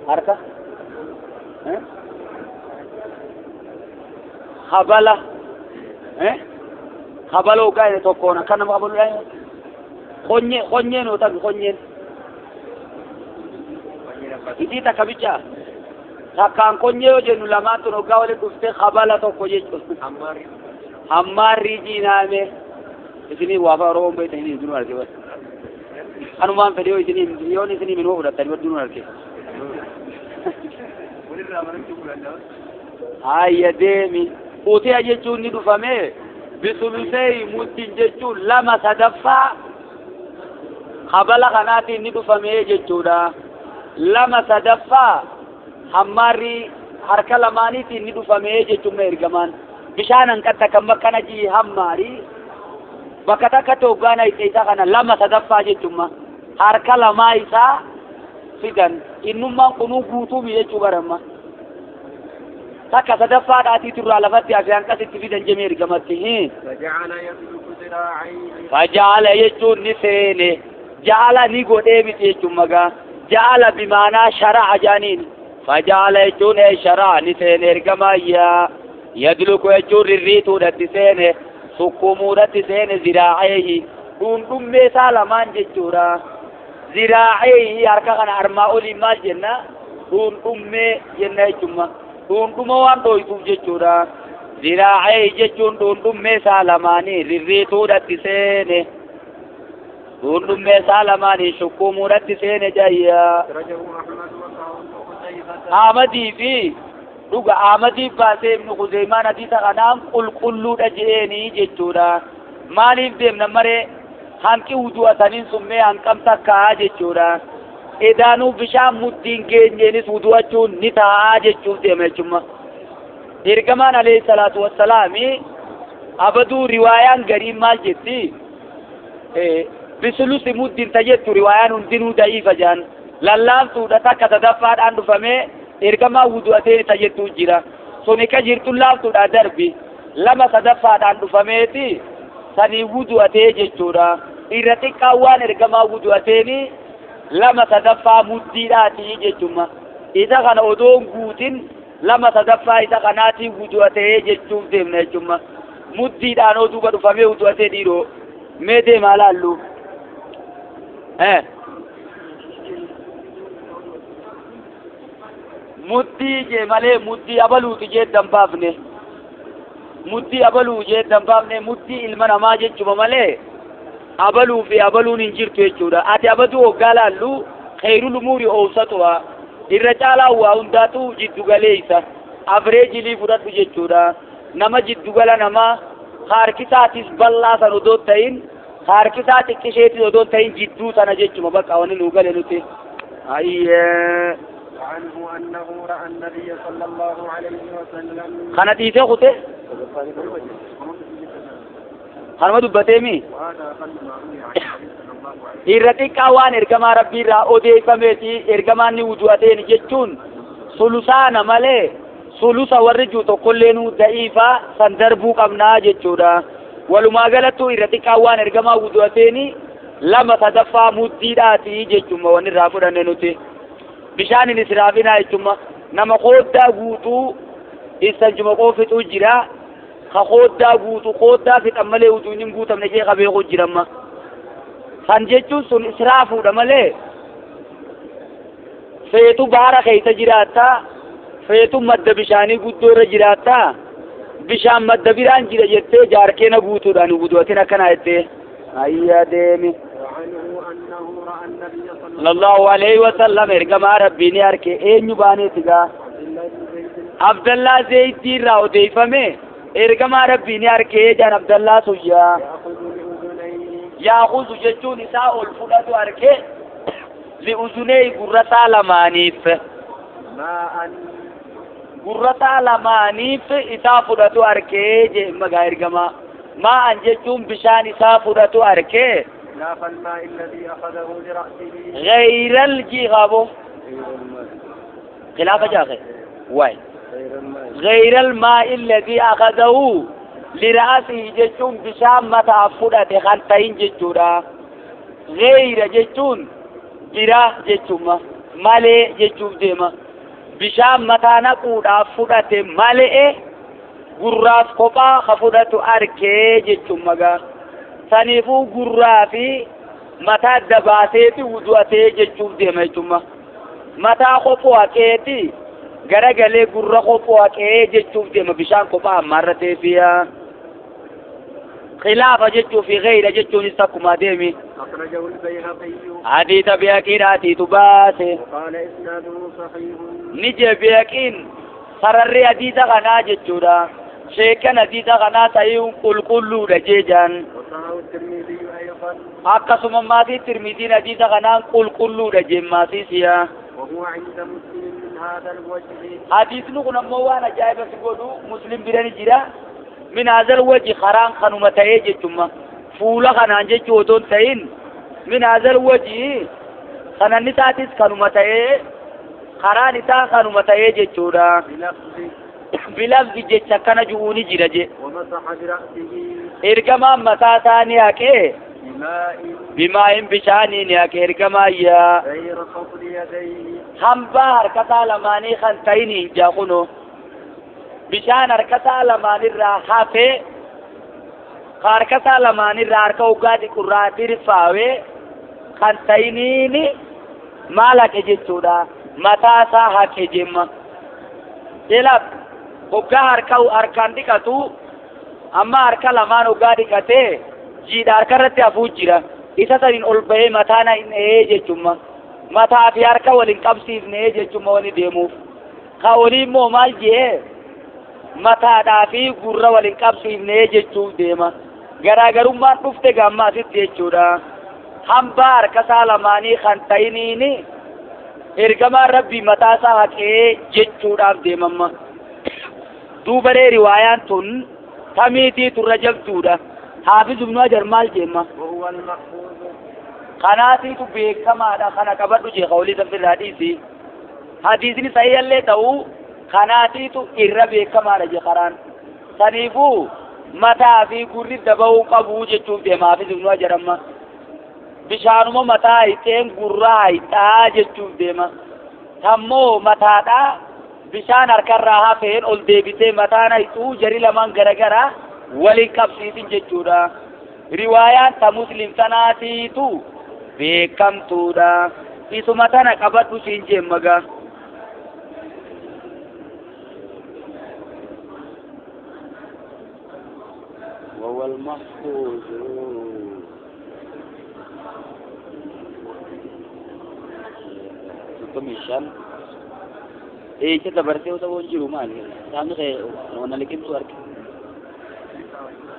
harka habala habala ogaa inni tokkoon akka nama habaludha qonyeen oo tabi qonyeen isii takka bicha takkaan qonyee yoo jennu lamaan tun ogaa walitti dhuftee habala tokko jechuudha. Hammaarri jiinaame isinii waafa Oromoon beektan isinii duruu arge bas kanumaan fedhe yoo isinii yoon isinii minuu fudhattanii duruu arge. Hayya deemi utiya jechuun ni dhufame bisulusee muddiin jechuun lama sadaffaa habala kanaatiin ni dhufame jechuudha. Lama sadaffaa hammaarri harka lamaaniitiin ni dhufame jechuun ergamaan. Bishaan hanqatta kan bakkana jii hammaari bakka takkatti hoggaana isaa kana lama sadaffaa jechuun harka lamaa isaa fidan innummaan kunuu guutuumi jechuu baramma takka sadaffaa dhaatii turraa lafatti hafe hanqasitti fidan jemee ergamatti. Faja'ala jechuun ni seene ja'ala ni godhee miti jechuun magaa ja'ala bimaanaa shara'a jaaniin faja'ala jechuun shara'a ni seene ergamayyaa. يدلك يجور الريتو دتسينه سكومو دتسينه ذراعيه دون ميسا لمان جچورا ذراعيه harka kana armaa olii maal jenna دون jenna jechuuma dhundhuma waan dhoytuuf jechuudha ذراعيه jechuun dhundhummee isaa lamaanii rirriituu datti seene dhundhummee isaa lamaanii shukkumuudhatti seene jayya. Ahmadii fi dhuga Ahmadii baasee Ibnu Khuzeymaan hadiisa kanaan qulqulluudha je'eenii jechuudha. Maaliif deemna maree hanqi wudu'ataniin summee hanqam takkaa jechuudha. Edaanuu bishaan muddiin geenyeenis wudu'achuun ni ta'a jechuuf deema jechuudha. Ergamaan alayhi salaatu wassalaami abaduu riwaayaan gariin maal jetti? Bisulusi muddiin ta jettu riwaayaan hundinuu da'iifa jaan. Lallaaftuudha takka sadaffaadhaan dhufamee ergamaa wudu'atee ta jettu jira. Suni ka jirtu laaftuudha darbi. Lama sadaffaadhaan dhufameeti sanii wudu'atee jechuudha. Irra xiqqaa waan ergamaa wudu'ateeni lama sadaffaa muddiidhaati jechuudha. Isa kana odoon guutin lama sadaffaa isa kanaatiin wudu'atee jechuuf deemna jechuudha. Muddiidhaan duuba dhufamee wudu'atee dhiiroo mee deemaa laallu. Muddii jee malee muddii abaluuti jee baafne. Muddii abaluu jee baafne muddii ilma namaa jechuma malee abaluu fi abaluun hin jirtu jechuudha. Ati abaduu hoggaa laallu khayrul umuuri awsatuha. Irra caalaa waa hundaatu jiddu galeessa. Averejilii fudhadhu jechuudha. Nama jiddu gala namaa harkisaatis bal'aa san odoo ta'in harkisaa xiqqisheetis odoo ta'in jidduu sana jechuma bakka wanni nuu gale nuti. Ayyee. وعنه أنه رأى النبي صلى الله عليه وسلم Kana dhiisee kute kanuma dubbateemi. وهذا أقل ما روي عن النبي صلى الله عليه Irra xiqqaa waan ergamaa rabbii irraa odeeffameeti ergamaan ni wudu'ateen jechuun sulusaana malee sulusa warri jiru tokkollee nu da'iifaa san darbuu qabnaa jechuudha. Walumaa galattuu irra xiqqaa waan ergamaa wudu'ateeni lama sadaffaa muddiidhaati jechuudha wanni irraa fudhanne nuti. Bishaan hin israafinaa jechuudha. Nama qooddaa guutuu isanjuma qoofixuu jira. Ka qooddaa guutuu qooddaa fixan malee wuduun hin guutamne jee ka beeku jiramma. San jechuun sun israafuudha malee feetu baara keessa jiraattaa feetu madda bishaanii guddoo irra jiraattaa bishaan madda biraan jira jettee jaarkeena guutuudhaan wudu'atin akkanaa jettee ayyaa deemi. وعنه أنه رأى النبي صلى Sallallahu alayhi wa sallam ergamaa rabbii ni arke eenyu baaneeti gaa عبد الله بن زيد Abdallaa Zeydii irraa odeeffame ergamaa rabbii ni arke jaan Abdallaa suyyaa. يأخذ لأذنيه Yaakuzu jechuun isaa ol fudhatu arke li'uzunee gurrataa lamaaniif. ماء Gurrataa lamaaniif isaa fudhatu arkee jee magaa ergamaa. Maa'an jechuun bishaan isaa fudhatu arkee خلاف الماء الذي أخذه لرأسه غيral jiqabo غير الماء khilaafa jaaqe waay غير الماء غيral maa'i alladhi akhadahu lira'asihi jechuun bishaan mataa fudhate kan ta'in jechuudha. Geyra jechuun bira jechuma malee jechuuf deema. Bishaan mataa naquudhaaf fudhate malee gurraaf kophaa ka fudhatu arkee jechuma gaa. Saniifuu gurraa fi mataa dabaaseeti wudu'atee jechuuf deema jechuma. Mataa kophoo haqeeti garagalee gurra kophoo haqee jechuuf deema bishaan kophaa ammaarra teefiyaa. Khilaafa jechuu fi geyra jechuunis akkuma deemi. أخرجه البيهقي Hadiisa beekiidhaatiitu baase. وقال إسناده صحيح Ni jee beekiin sararri hadiisa kanaa jechuudha. Sheekan hadiisa kanaa sahiihun qulqulluudha jeejaan. وصححه الترمذي أيضا Akkasuma maatii Tirmiziin hadiisa kanaan qulqulluudha jeen maatii siyaa. وهو عند مسلم من هذا الوجه Hadiisni kun ammoo waan ajaa'iba si godhu Muslim bira ni jira. Min haazal wajhi karaan kanuma ta'ee jechuma. Fuula kanaan jechuu otoo hin ta'in min haazal wajhi sananni isaatis kanuma ta'ee karaan isaa kanuma ta'ee jechuudha. بلفظ Bilafzi jecha akkana ju'uu ni jira je. ومسح برأسه Ergamaan mataa isaa ni haqee بماء bimaa'in bishaanii ni haqee ergamaa yaa غير فضل يديه hambaa harkasaa lamaanii kan ta'in hin jaakuno. Bishaan harkasaa lamaanirraa hafee harkasaa lamaanirraa harka hoggaa dhiqurraa tirfaawee kan ta'iniini maal haqe jechuudha. Mataa isaa haqe jemma. Ilaaf hoggaa harka harkaan dhiqatu amma harka lamaan hoggaa dhiqatee jiidha harka irratti hafuu jira. Isa saniin ol bahee mataa na hin dhahee jechumma. Mataa fi harka waliin qabsiifnee jechumma wani deemuuf. Ka olii immoo maal jee mataadhaa fi gurra waliin qabsiifnee jechuuf deema. Garaagarummaan dhufte gamma asitti jechuudha. Hambaa harka isaa lamaanii kan ta'iniini Ergamaan rabbii mataa isaa haqee jechuudhaaf deemamma. Duubaree riwaayaan tun tamiitii turra jabduudha. Haafiz ibnu Hajar maal jeemma? وهو المحفوظ Kanaatiitu beekamaadha kana qabadhu jee qawlii safirraa dhiisi. Hadiisni sahihallee ta'uu kanaatiitu irra beekamaadha jee karaan. Saniifuu mataa fi gurri daba'uu qabu jechuuf deema Haafiz ibnu Hajar amma. Bishaanuma mataa hayxeen gurra hayxaa jechuuf deema. Tammoo mataadhaa bishaan harkarraa hafeen ol deebitee mataan hayxuu jari lamaan garagaraa waliin qabsiisin jechuudha. Riwaayaan ta muslim tanaatiitu beekamtuudha. Isuma tana qabadhu siin jeemmaga. وهو المحفوظ soddomii shan eessa dabartee osoo hin jiru maali saamni kee wana liqimsu arge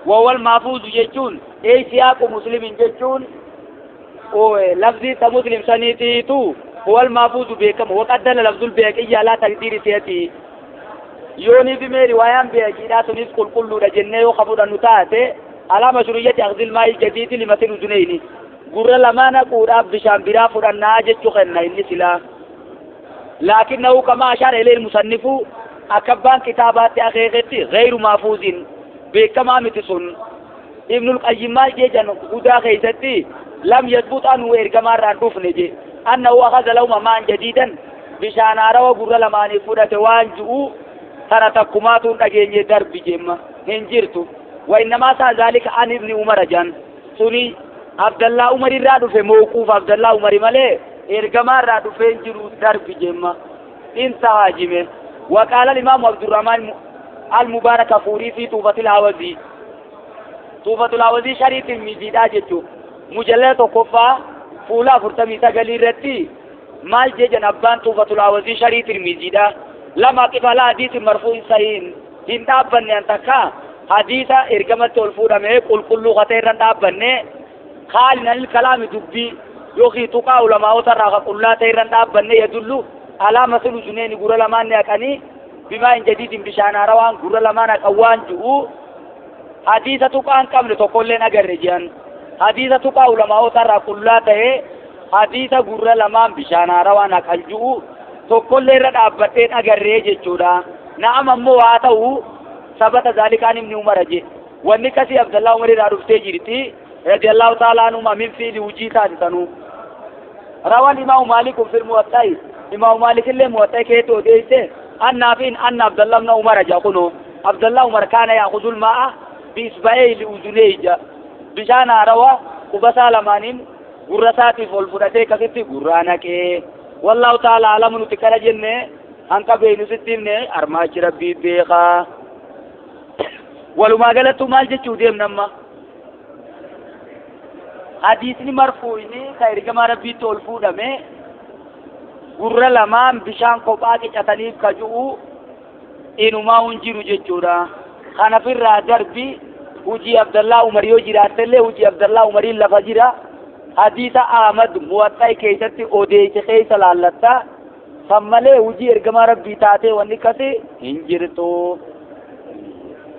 wawwal maafuuzu jechuun eeysiyaaqu muslimin jechuun lafzii ta muslim saniitiitu huwal maafuuzu beekama waqaddala lafzul beeqiyya alaa taqdiiri seeti yoonii fi mee riwaayaan beeqiidhaa sunis qulqulluudha jennee yoo ka fudhannu taate alaa mashruuyyati akhdil maa'il jadiidi limatil uduneyni gurra lamaan haquudhaaf bishaan biraa fudhannaa jechuu kenna inni silaa. لكنه كما أشار إليه المصنف أكبان كتابات أخيرتي غير محفوظ بكما متسن ابن القيم جيجان هدى خيستي لم يثبت أنه إرجما رانتوف نجي أنه أخذ لهم ماء جديدا بشان عروا غر لماني فودة وانجو ترى أجيني درب جيم هنجرتو وإنما سا ذلك عن ابن عمر جان سني عبد الله عمر رادو في موقوف عبد الله عمر مالي إرجما رادو في جرو درب جيم انتهى جيمه. وقال الإمام عبد الرحمن المبارك فوري في توفة العوزي توفة العوزي شريط المزيد جتو مجلد كفا فولا فرتمي سغلي رتي مال جيجن أبان توفة العوزي شريط المزيد لما قف على حديث مرفوع صحيح إن تابن أنتكا حديث إرجما تولفودا مه قل كل خطير تابن خالنا الكلام دبي يوخي تقا علماء ترى قل تيرن تابن يدل على مثل جنين غور لمان يكني بما إن جديد بشان روان غور لمان أقوان جو حديث تقان قبل تقول لنا غرجان حديث تقا علماء ترى قل ته حديث غور لمان بشان روان أقل تقول لنا أبتين أغرج جودا نعم أمو واتو ثبت ذلك عن ابن عمر جي ونكسي عبد الله عمر رافته جرتي رضي الله تعالى عنهما من في وجيتا تنو روى الإمام مالك في الموطأ إمام مالك اللي موطأ كيتو ديته أن نافين أن عبد الله بن عمر جاكونو عبد الله عمر كان يأخذ الماء بإصبعيه لأذنيه بشان روى وبسالمانين غرساتي فولفرتي كسيتي غرانك والله تعالى أعلم نتكرا جنة أنك بين ستين أرماج ربي بيخا ولما قالت مال جتشو ديم نما حديثني مرفوعني خير كما ربي تولفو دمي gurra lamaan bishaan kophaa qicataniif kaju'u inumaa hin jiru jechuudha. Kanafirraa darbi hujii Abdallaa Umar yoo jiraattellee hujii Abdallaa Umariin lafa jira. Hadiisa Ahmad Muwaxxaa keessatti odeesse keessa laallatta. San malee hujii ergamaa rabbii taatee wanni akkasii hin jirtu.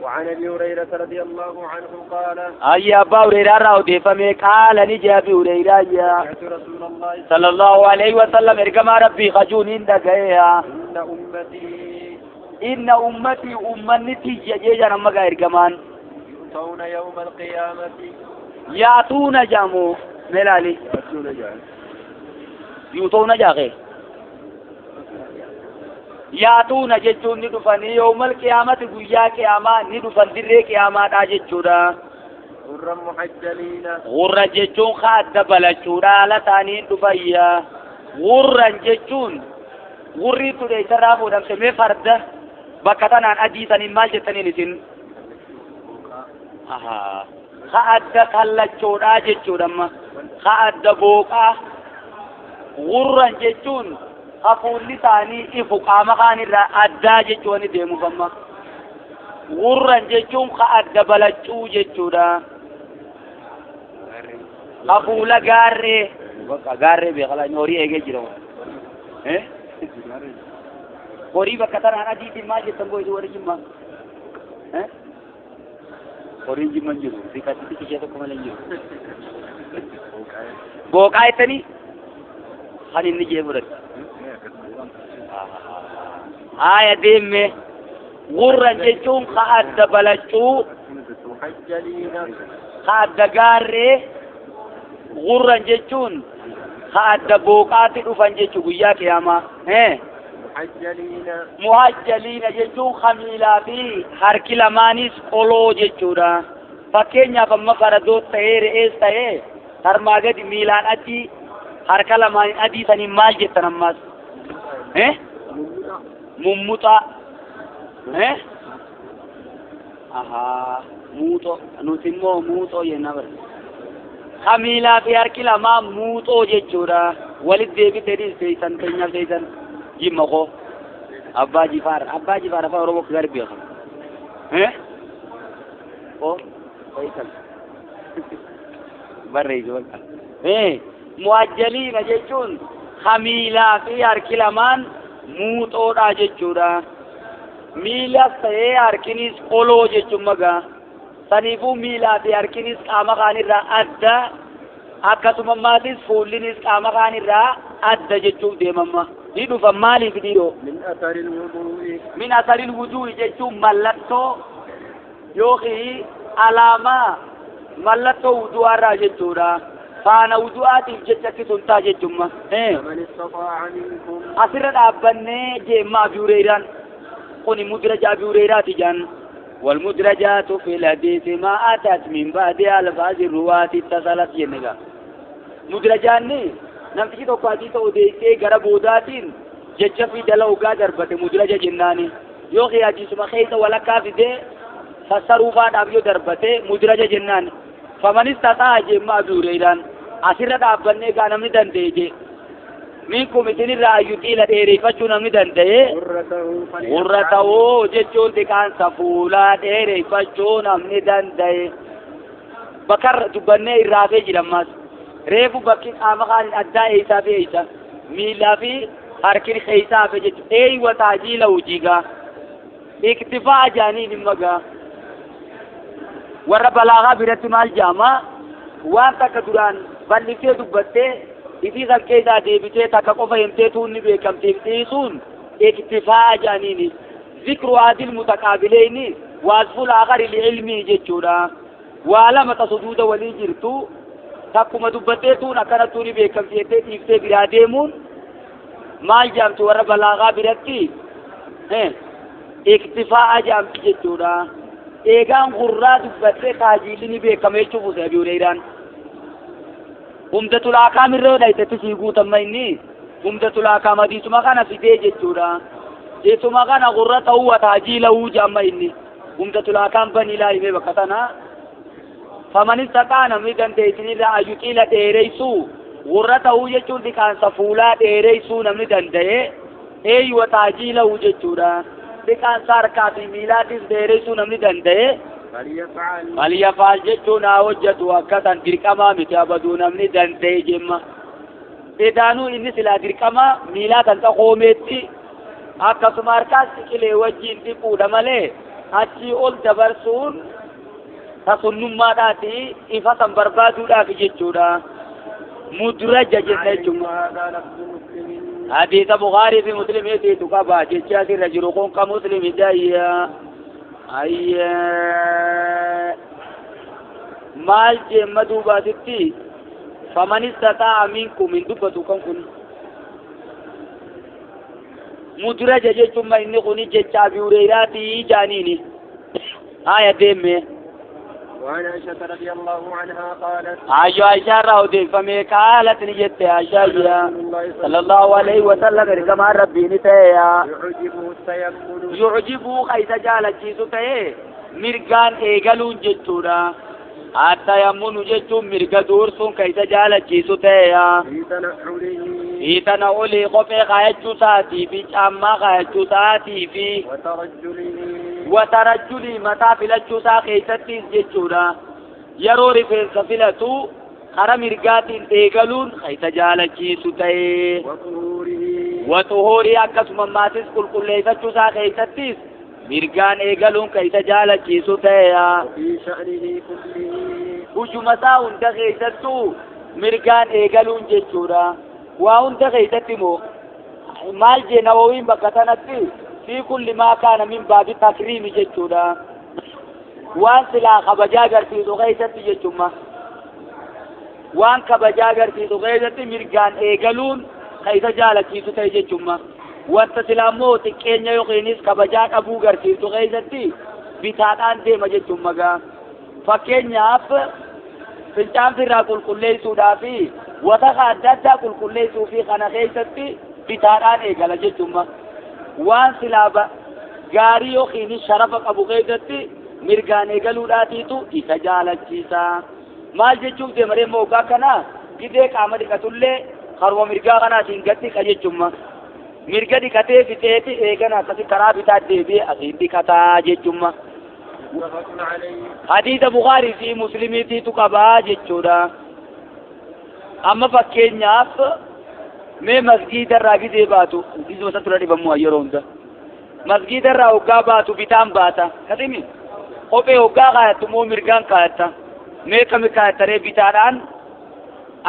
وعن أبي هريرة رضي الله عنه قال أي أبا هريرة راودي فمي قال نجي أبي هريرة يا رسول الله صلى الله عليه وسلم إرجما ربي خجون عندك يا إن أمتي إن أمتي أمتي يا نمك إرجمان يؤتون يوم القيامة يأتون جامو ملالي يؤتون جاغي yaatuuna jechuun ni dhufanii yoomal qiyaamati guyyaa qiyaamaa ni dhufan dirree qiyaamaadha jechuudha. Gurra muhajjaliina. Gurra jechuun adda balachuudha haala ta'aniin dhufayya. Gurran jechuun gurri ture isarraa fuudhamte mee farda bakka tanaan adiisaniin maal jettaniin isin? Ka adda kallachoodha jechuudha amma. Ka adda booqaa. Gurran jechuun hafuulli isaanii ifu qaama kaanirraa addaa jechuun deemuuf amma. Gurran jechuun ka adda balachuu jechuudha. Hafuula gaarree. Bakka gaarree beekalaa horii eegee jira. Horii bakka tanaan adiitiin maal jettan boo isin warri jimmaa? Horiin jimma hin jiru. Riqatti ishee tokko malee hin jiru. Booqaa jettanii kan inni jee fudhate. Haaya deemme gurran jechuun ka adda balachuu ka adda gaarree gurran jechuun ka adda booqaatti dhufan jechuu guyyaa qiyaamaa. Muhajjaliina jechuun kamiilaa fi harki lamaanis qoloo jechuudha. Fakkeenyaaf amma faradoos ta'ee re'ees ta'ee harmaa gadi miilaan adii harka lamaaniin adii saniin maal jettan ammas? Mummuxaa. Ahaa muuxoo nuti immoo muuxoo jenna bara. Kamiilaa fi harki lamaan muuxoo jechuudha. Walitti deebitee seeysan keenyaaf seeysan jimma koo. Abbaa Jifaar afaan Oromoo gaarii beekama. Koo seeysan. Barreessu bakka. Muhajjaliina jechuun kamiilaa fi harki lamaan muuxoodha jechuudha. Miilas ta'ee harkinis qoloo jechuun magaa. Saniifuu miilaa fi harkinis qaama kaanirraa adda akkasuma maatis fuullinis qaama kaanirraa adda jechuuf deemamma. Ni dhufa maaliif dhiiroo? Min asaril wuduu'i jechuun mallattoo yookiin alaamaa mallattoo wudu'aarraa jechuudha. Faana wudu'aatiif jecha akki sun ta'a jechuudha. Asirra dhaabbannee jeemma Abi Hureyraan kuni mudraja Abi Hureyraati jaan. والمدرجات في الحديث ما أتت من بعد ألفاظ الرواة اتصلت جنگا مدرجاني نمتي تو حديث اوديسه غرا بوداتين جچ في دلوغا دربته مدرجة جناني يوخي حديث ما خيس ولا كافي دي فسروا بعد ابيو دربته مدرجة جناني فمن استطاع جما ابي هريران asirra dhaabbannee gaa namni danda'e je minkum isinirraa ayyuxiila dheereffachuu namni danda'e gurra ta'uu jechuun dhiqaansa fuulaa dheereffachuu namni danda'e bakka dubbannee irraa hafee jira ammas reefu bakki qaama kaan addaa eeysaa fi eeysa miilaa fi harkin keeysaa hafe jechuudha eeywa taajiila hojiigaa iktifaa jaaniin himma gaa warra balaagaa biratti maal jaamaa waan takka duraan bal'isee dubbattee ifii kan keessaa deebitee takka qofa himtee tuunni beekamtiif dhiisuun iktifaa jaaniini zikru adil mutaqaabileyni waasful aakhari liilmii jechuudha waa lama ta suduuda walii jirtu takkuma dubbattee tuun akkana tuuni beekamti jettee dhiiftee biraa deemuun maal jaamtu warra balaagaa biratti iktifaa jaamti jechuudha eegaan gurraa dubbattee taajiilli ni beekama jechuuf use Abi Hureyraan Umdatul Ahkaam irra dhaytetti sii guutamma inni Umdatul Ahkaam hadiisuma kana fidee jechuudha. Jeesuma kana gurra ta'uu wa taajiilahuu jedhama inni Umdatul Ahkaam banii laalimee bakka tana faman istataa namni danda'e isinirraa ayyuxiila dheereysuu gurra ta'uu jechuun dhiqaansa fuulaa dheereysuu namni danda'e eeyyu wa taajiilahuu jechuudha. Dhiqaansa harkaa fi miilaatis dheereysuu namni danda'e Falyafaal jechuun haa hojjetu akkasan dirqamaa miti abaduu namni danda'e jemma. Edaanuu inni silaa dirqamaa miilaa kan xaqoomeetti akkasuma harkaas qilee wajjin dhiquudha malee achii ol dabarsuun tasunnummaadhaati ifa san barbaaduudhaaf jechuudha. Mudraja jenna jechuudha. Hadiisa Bukaarii fi Musliimiitu qaba jecha asirra jiru kun ka Muslimi dayya. Ayya maal jeemma duubaatitti faman istataa'a minkum hin dubbatu kan kun mudraja jechuun inni kuni jecha Abi Hureyraatii jaaniini haya deemme. وعن عائشة رضي الله عنها قالت عائشة عائشة راودي فمي قالت نجت عائشة صلى الله عليه وسلم كما ربي نتيا يعجبه التيمم يعجبه خيس جالت جيسو تي مرقان ايقلون جتورا التيمم جتو مرقا دورسون كيس جالت جيسو تي في تنعله قفي خايتشو ساتي في شاما خايتشو ساتي في وترجلي متى فلتشو سا خيستيس جتورا yeroo rifeensa filatu kara mirgaatiin eegaluun keessa jaalachiisu ta'ee. Waxuhuurii akkasuma maatis qulqulleeffachuu isaa keessattis mirgaan eegaluun ka isa jaalachiisu ta'eya. وفي شأنه كله. Hujuma isaa hunda keessattuu mirgaan eegaluun jechuudha. Waa hunda keessatti moo maal jee Nawawiin bakka sanatti fi kulli maa kaana min baabi takriimi jechuudha. Waan silaa kabajaa agarsiisu keessatti jechumma. Waan kabajaa agarsiisu keessatti mirgaan eegaluun ka isa jaalachiisu ta'e jechumma. Wanta silaa immoo xiqqeenya yookiinis kabajaa dhabuu agarsiisu keessatti bitaadhaan deema jechumma gaa. Fakkeenyaaf fincaan firraa qulqulleessuudhaa fi wasaqa adda addaa qulqulleessuu fi kana keessatti bitaadhaan eegala jechumma. Waan silaa gaarii yookiin sharafa qabu keessatti mirgaan eegaluudhaatiitu isa jaalachiisa. Maal jechuuf deemaree moogaa kana gidee qaama dhiqatullee haruma mirgaa kanaatiin gad dhiqa jechumma. Mirga dhiqatee fixeeti eegana akkasi karaa bitaa deebi'ee asiin dhiqataa jechumma. متفق عليه. Hadiisa Bukaarii fi Muslimiitiitu qabaa jechuudha. Amma fakkeenyaaf mee masgiida irraa gidee baatu isuma isa tura dhibamu yeroo hunda. Masgiida irraa hoggaa baatu bitaan baata. Kasimi kophee hoggaa kaayattu moo mirgaan kaayatta? Mee kami kaayattaree bitaadhaan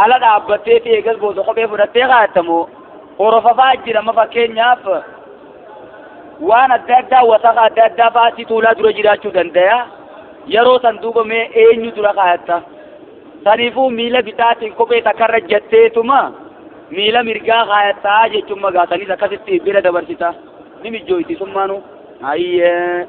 ala dhaabbattee fi eegas booda kophee fudhattee kaayatta moo horofafaa jira. Amma fakkeenyaaf waan adda addaa wasaqa adda addaa fa'aa si tuulaa dura jiraachuu danda'a. Yeroo san duuba mee eenyu dura kaayatta? Saniifuu miila bitaatiin kophee takkarra jetteetuma miila mirgaa kaayattaa jechuun magaasaniis akkasitti bira dabarsita. Ni mijjooyti summaanu. Ayyee.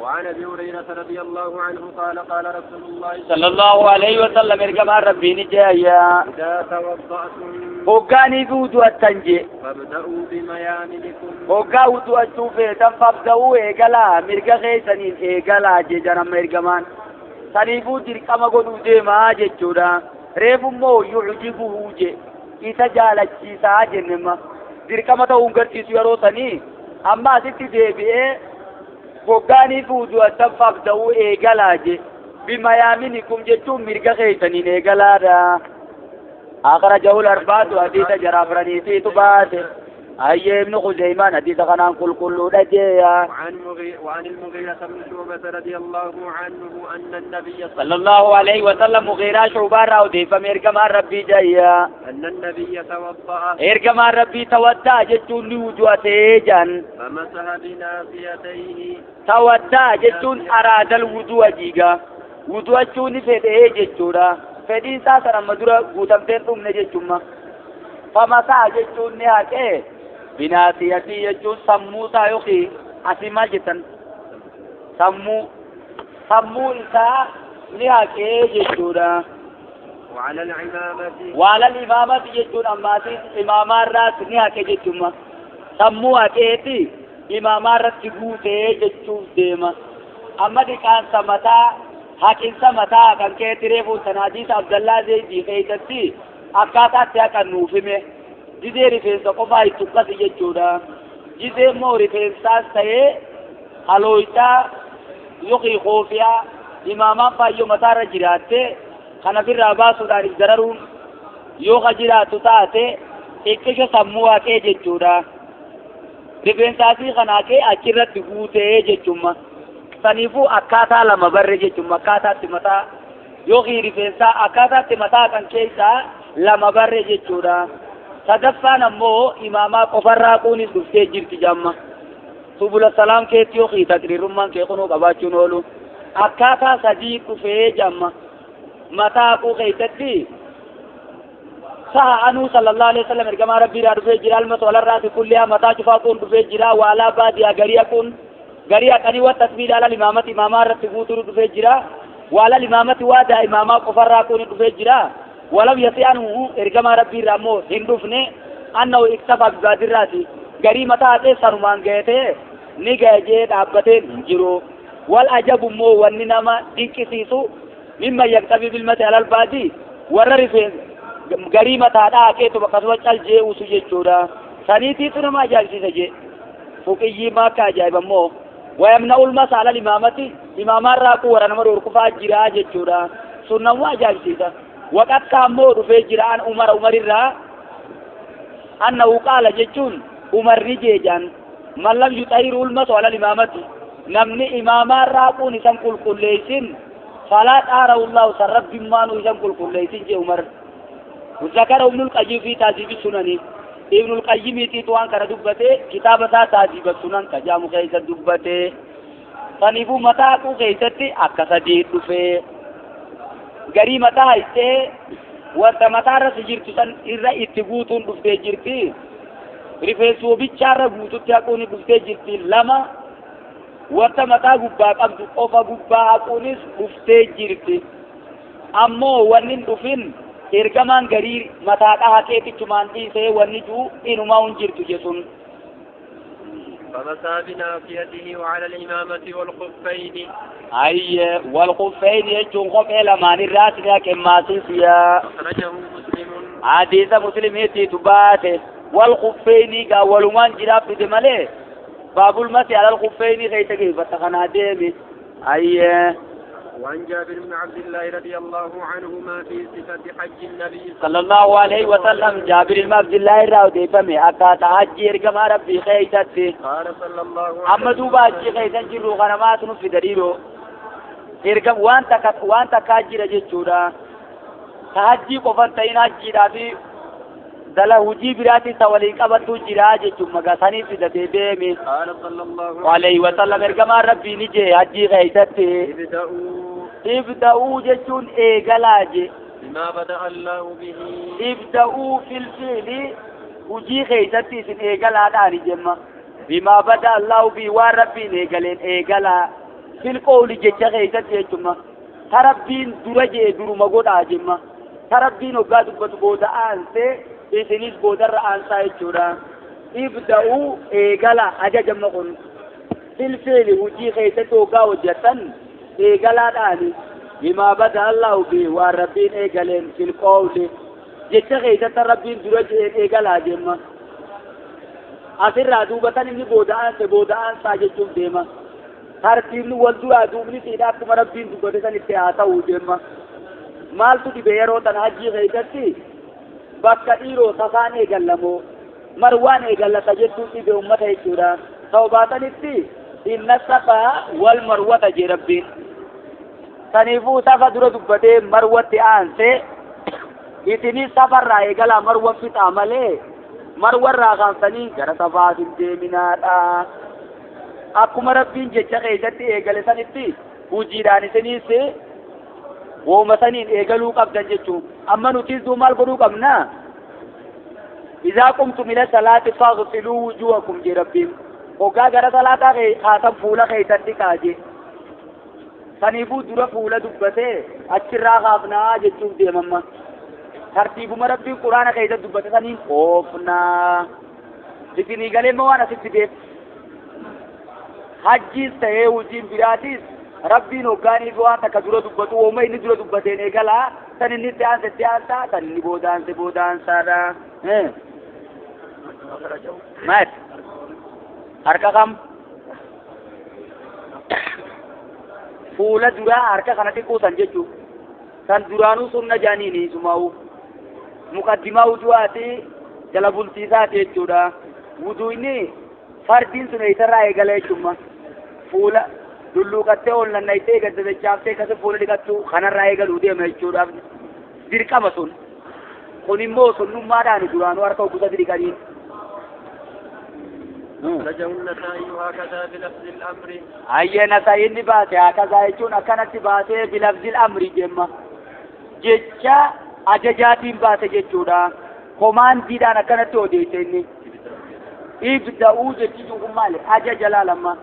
وعن أبي هريرة رضي الله عنه قال قال رسول الله صلى الله عليه وسلم ergamaan rabbiin jeeyya. إذا توضأتم Hoggaanii fi wudu'attan jee. فابدأوا بميامنكم. Hoggaa wudu'achuu feetan fabda'uu eegalaa mirga keessaniin eegalaa jee janamma ergamaan. Saniifuu dirqama godhuu deemaa jechuudha. Reefu immoo yucjibuhu jee isa jaalachiisaa jennema. Dirqama ta'uu hin garsiisu yeroo sanii amma asitti deebi'ee hoggaanii fi wudu'attan fabda'uu eegalaa jee. Bimayaaminikum jechuun mirga keessaniin eegalaadha. أخرجه الأربعة حديث جرافراني تبات أي ابن خزيمان حديث خنان كل كل رجيا. وعن المغيرة بن شعبة رضي الله عنه أن النبي صلى الله عليه وسلم مغيرة شعبة راودي فميركما ربي جايا أن النبي توضأ إركما ربي تودع جتون وجوته جن فمسح بناصيتيه تودع جتون أراد الوضوء جيغا وضوء جتون فده جتورا fedhiin isaa sana amma dura guutamteen dhumne jechumma. Famasaa jechuun ni haqee binaasiyatii jechuun sammuu isaa yookiin asii maal jettan sammuu isaa ni haqee jechuudha. وعلى العمامة وعلى الإمامة jechuun ammaasii imaamaarraas ni haqe jechumma. Sammuu haqeeti imaamaarratti guutee jechuuf deema. Amma dhiqaansa mataa haqinsa mataa kan keetti reefu sana hadiisa Abdallaa Zeydii keessatti akkaataatti haqan nuuf hime. Jizee rifeensa qofaa itti uffati jechuudha. Jizee immoo rifeensaas ta'ee halooytaa yookiin koofiyaa imaamaan faayyoo mataarra jiraatte kan ofirraa baasuudhaan if dararuun yoo ka jiraattu taate xiqqisha sammuu haqee jechuudha. Rifeensaasii kan haqee achirratti guutee jechumma. Saniifuu akkaataa lama barre jechuun akkaataatti mataa yookiin rifeensaa akkaataatti mataa kan keessaa lama barre jechuudha. Sadaffaan ammoo imaamaa qofarraa kunis dhuftee jirti jamma. Subula salaam keetti yookiin taqriirummaan kee kunuu qabaachuun oolu. Akkaataa sadii dhufee jamma. Mataa haquu keessatti saha anuu sallallahu alaihi wasallam ergamaa rabbiirraa dhufee jira alma tolarraati kulliyaa mataa cufaa kun dhufee jira waalaa baadiyaa garii haquun garii haqanii waan tasbiidha alal imaamati imaamaa irratti guutuu dhufee jira waalal imaamati waadaa imaamaa qofarraa kun dhufee jira walam yasi anuu ergamaa rabbiirraa immoo hin dhufne annahu iktafa bibaadirraati garii mataa haqee sanumaan ga'etee ni ga'e jee dhaabbateen hin jiru. Wal ajabu immoo wanni nama dinqisiisu mimma yaktabii bilmati alal baadii warra rifeensa garii mataadhaa haqeetu akkasuma cal jee usu jechuudha. Saniitiitu nama ajaa'ibsiisa jee fuqiyyii maakka ajaa'iba immoo ويمنع المسح على الإمامة إمام الراكو ورا نمر وركفا جرا جچودا سنة أجاب سيدا وقد كان مور في جران عمر الرا أنه قال جچون Umar ni jeejaan man lam yuxahiru ulmasu alal imaamati namni imaamaa raaquun isan qulqulleeysin falaa xaarahu llaahu san rabbimmaanuu isan qulqulleeysin jee Umar. ذكر ابن القيم في تهذيب السنن ابن القيم تيتوان كان دبته كتاب تهذيب السنن كجام كيس دبته saniifuu mataa haquu keessatti akka sadii dhufee garii mataa haystee wanta mataarra si jirtu san irra itti guutuun dhuftee jirti. Rifeensa bichaarra guututti haquun dhuftee jirti. Lama wanta mataa gubbaa qabdu qofa gubbaa haquunis dhuftee jirti. Ammoo wanni hin dhufin ergamaan garii mataadha haqeetichumaan dhiisee wanni jiru inumaa hin jirtu jechuun. فمسى بناصيته وعلى الإمامة والخفين. أي والخفين يجون خف إلى مان الرأس لكن ما سيا. أخرجه مسلم. حديث مسلم تباته والخفين قالوا من جراب بدمله باب المسي على الخفين خيتك فتخنا ديمي. أي وعن جابر بن عبد الله رضي الله عنهما في صفة حج النبي صلى الله عليه وسلم جابر بن عبد الله راودي فمي أكا تحجي كما ربي خيتتي قال صلى الله عليه وسلم أما دوبا حجي خيتن جرو غنمات في دليلو إرقم وان تكاجر جتشورا تحجي قفن تين حجي رابي دلا هجي براتي سوالين قبطو جرا جتشو مغا في دتي قال صلى الله عليه وسلم إرقم ربي نجي حجي خيتتي ابدأوا جتون إيغالاجي بما بدأ الله به ابدأوا في الفعل وجي خيزتي سن إيغالا داري جمع بما بدأ الله به وربي إيغالين إيغالا في القول جتش خيزتي جمع تربين درجة درو مغودا جمع تربين وقادو بتبودا أنسي إسنيس بودر أنسا يجورا ابدأوا إيغالا أجا جمع في الفعل وجي خيزتي وقاو جتن إيغالا بما بدأ الله به والربين إيغالين في القول جتش غيثة الربين درج إيغالا جمع أسر دوبة إني بودان سبودان ساجتهم ديما ترتيب والدوا دوبني سيدا كما ربين دوبة سنتهاتا جمع مال تدي بيرو تنهجي غيثتي بكتيرو سسان إيغالمو مروان إيغالا تجتو في بأمة إيجورا صوباتا نتي إن الصفا والمروة جي ربين سنيفو صفا درو دبته مروة آنسي إتني سفر رأي قلا مروة في تعمله مروة راغان سنين غرا صفا سنتي مناتا أكما ربين جيشا غيزتي إيقال سنتي وجيراني سنيسي وما سنين إيقالو قبضا جيشو أما نتيزو مال قدو قبنا إذا قمتم إلى صلاة فاغسلوا وجوهكم جي ربين وقا غرا صلاة خاتم فولا غيزتي كاجي سنيفو درا فولا دبته أچرا خافنا جچو ديمما ترتيب مربي قرآن خيزة دبته سنين خوفنا لكن قال ما وانا ست حجي سه وجين براتيس ربي نوغاني بوان تكدرو دبته وما إني درو دبته نيغلا سنني تيان ستيان تا سنني بودان سبودان سارا مات harka kam fuula duraa harka kanatti kuusan jechuun san duraanuu sunna jaaniini sumaa'u muqaddimaa wudu'aati jala bultiisaati jechuudha wudu'inni fardiin sun eessarraa eegala jechuudha fuula lulluuqattee ol nannaytee gadda dachaaftee akkasi fuula dhiqattu kanarraa eegaluu deema jechuudhaaf dirqama sun kun immoo sunnummaadhaan duraanuu harka ogusa dhiqaniin. أخرجه النسائي هكذا بلفظ الأمر. أي نسائي باسي هكذا يجون أكنت باسي بلفظ الأمر جمع جتشا أججاتين باسي جتشودا كمان ديدان أكنت أوديتني ابدأوا جتشون مالي أجج لا لما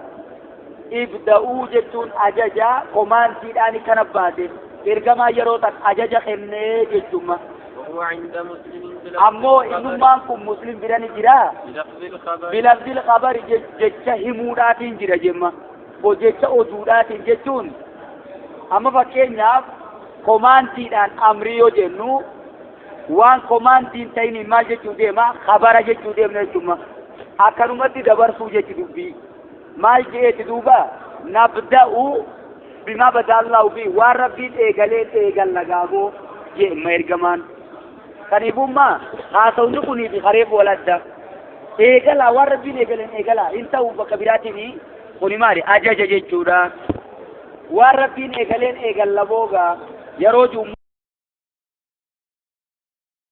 ابدأوا جتشون أججا كمان ديدان كنت باسي إرجما يروتك أجج خنة جتشوما وهو عند مسلم أمو إنما مسلم براني جرا بلفظ الخبر جتشا هموداتين جرا جمع وجتشا أدوداتين جتشون أما فكينيا كومانتيدان أمريو جنو وان كومانتين تايني ما جتشو ديما خبر جتشو ديما جمع أكنمتي دبر سو جتشو بي ما جئت دوبا نبدأ بما بدأ الله به وربي إيغالين إيغال لغابو جئ ميرجمان قريبما haasawni kunii fi kareef waladda Eegalaa waan Rabbiin eegaleen eegalaa hin ta'u bakka biraatiin kuni maali ajaja jechuudha. Waan Rabbiin eegaleen eegalla boogaa yeroo jiru.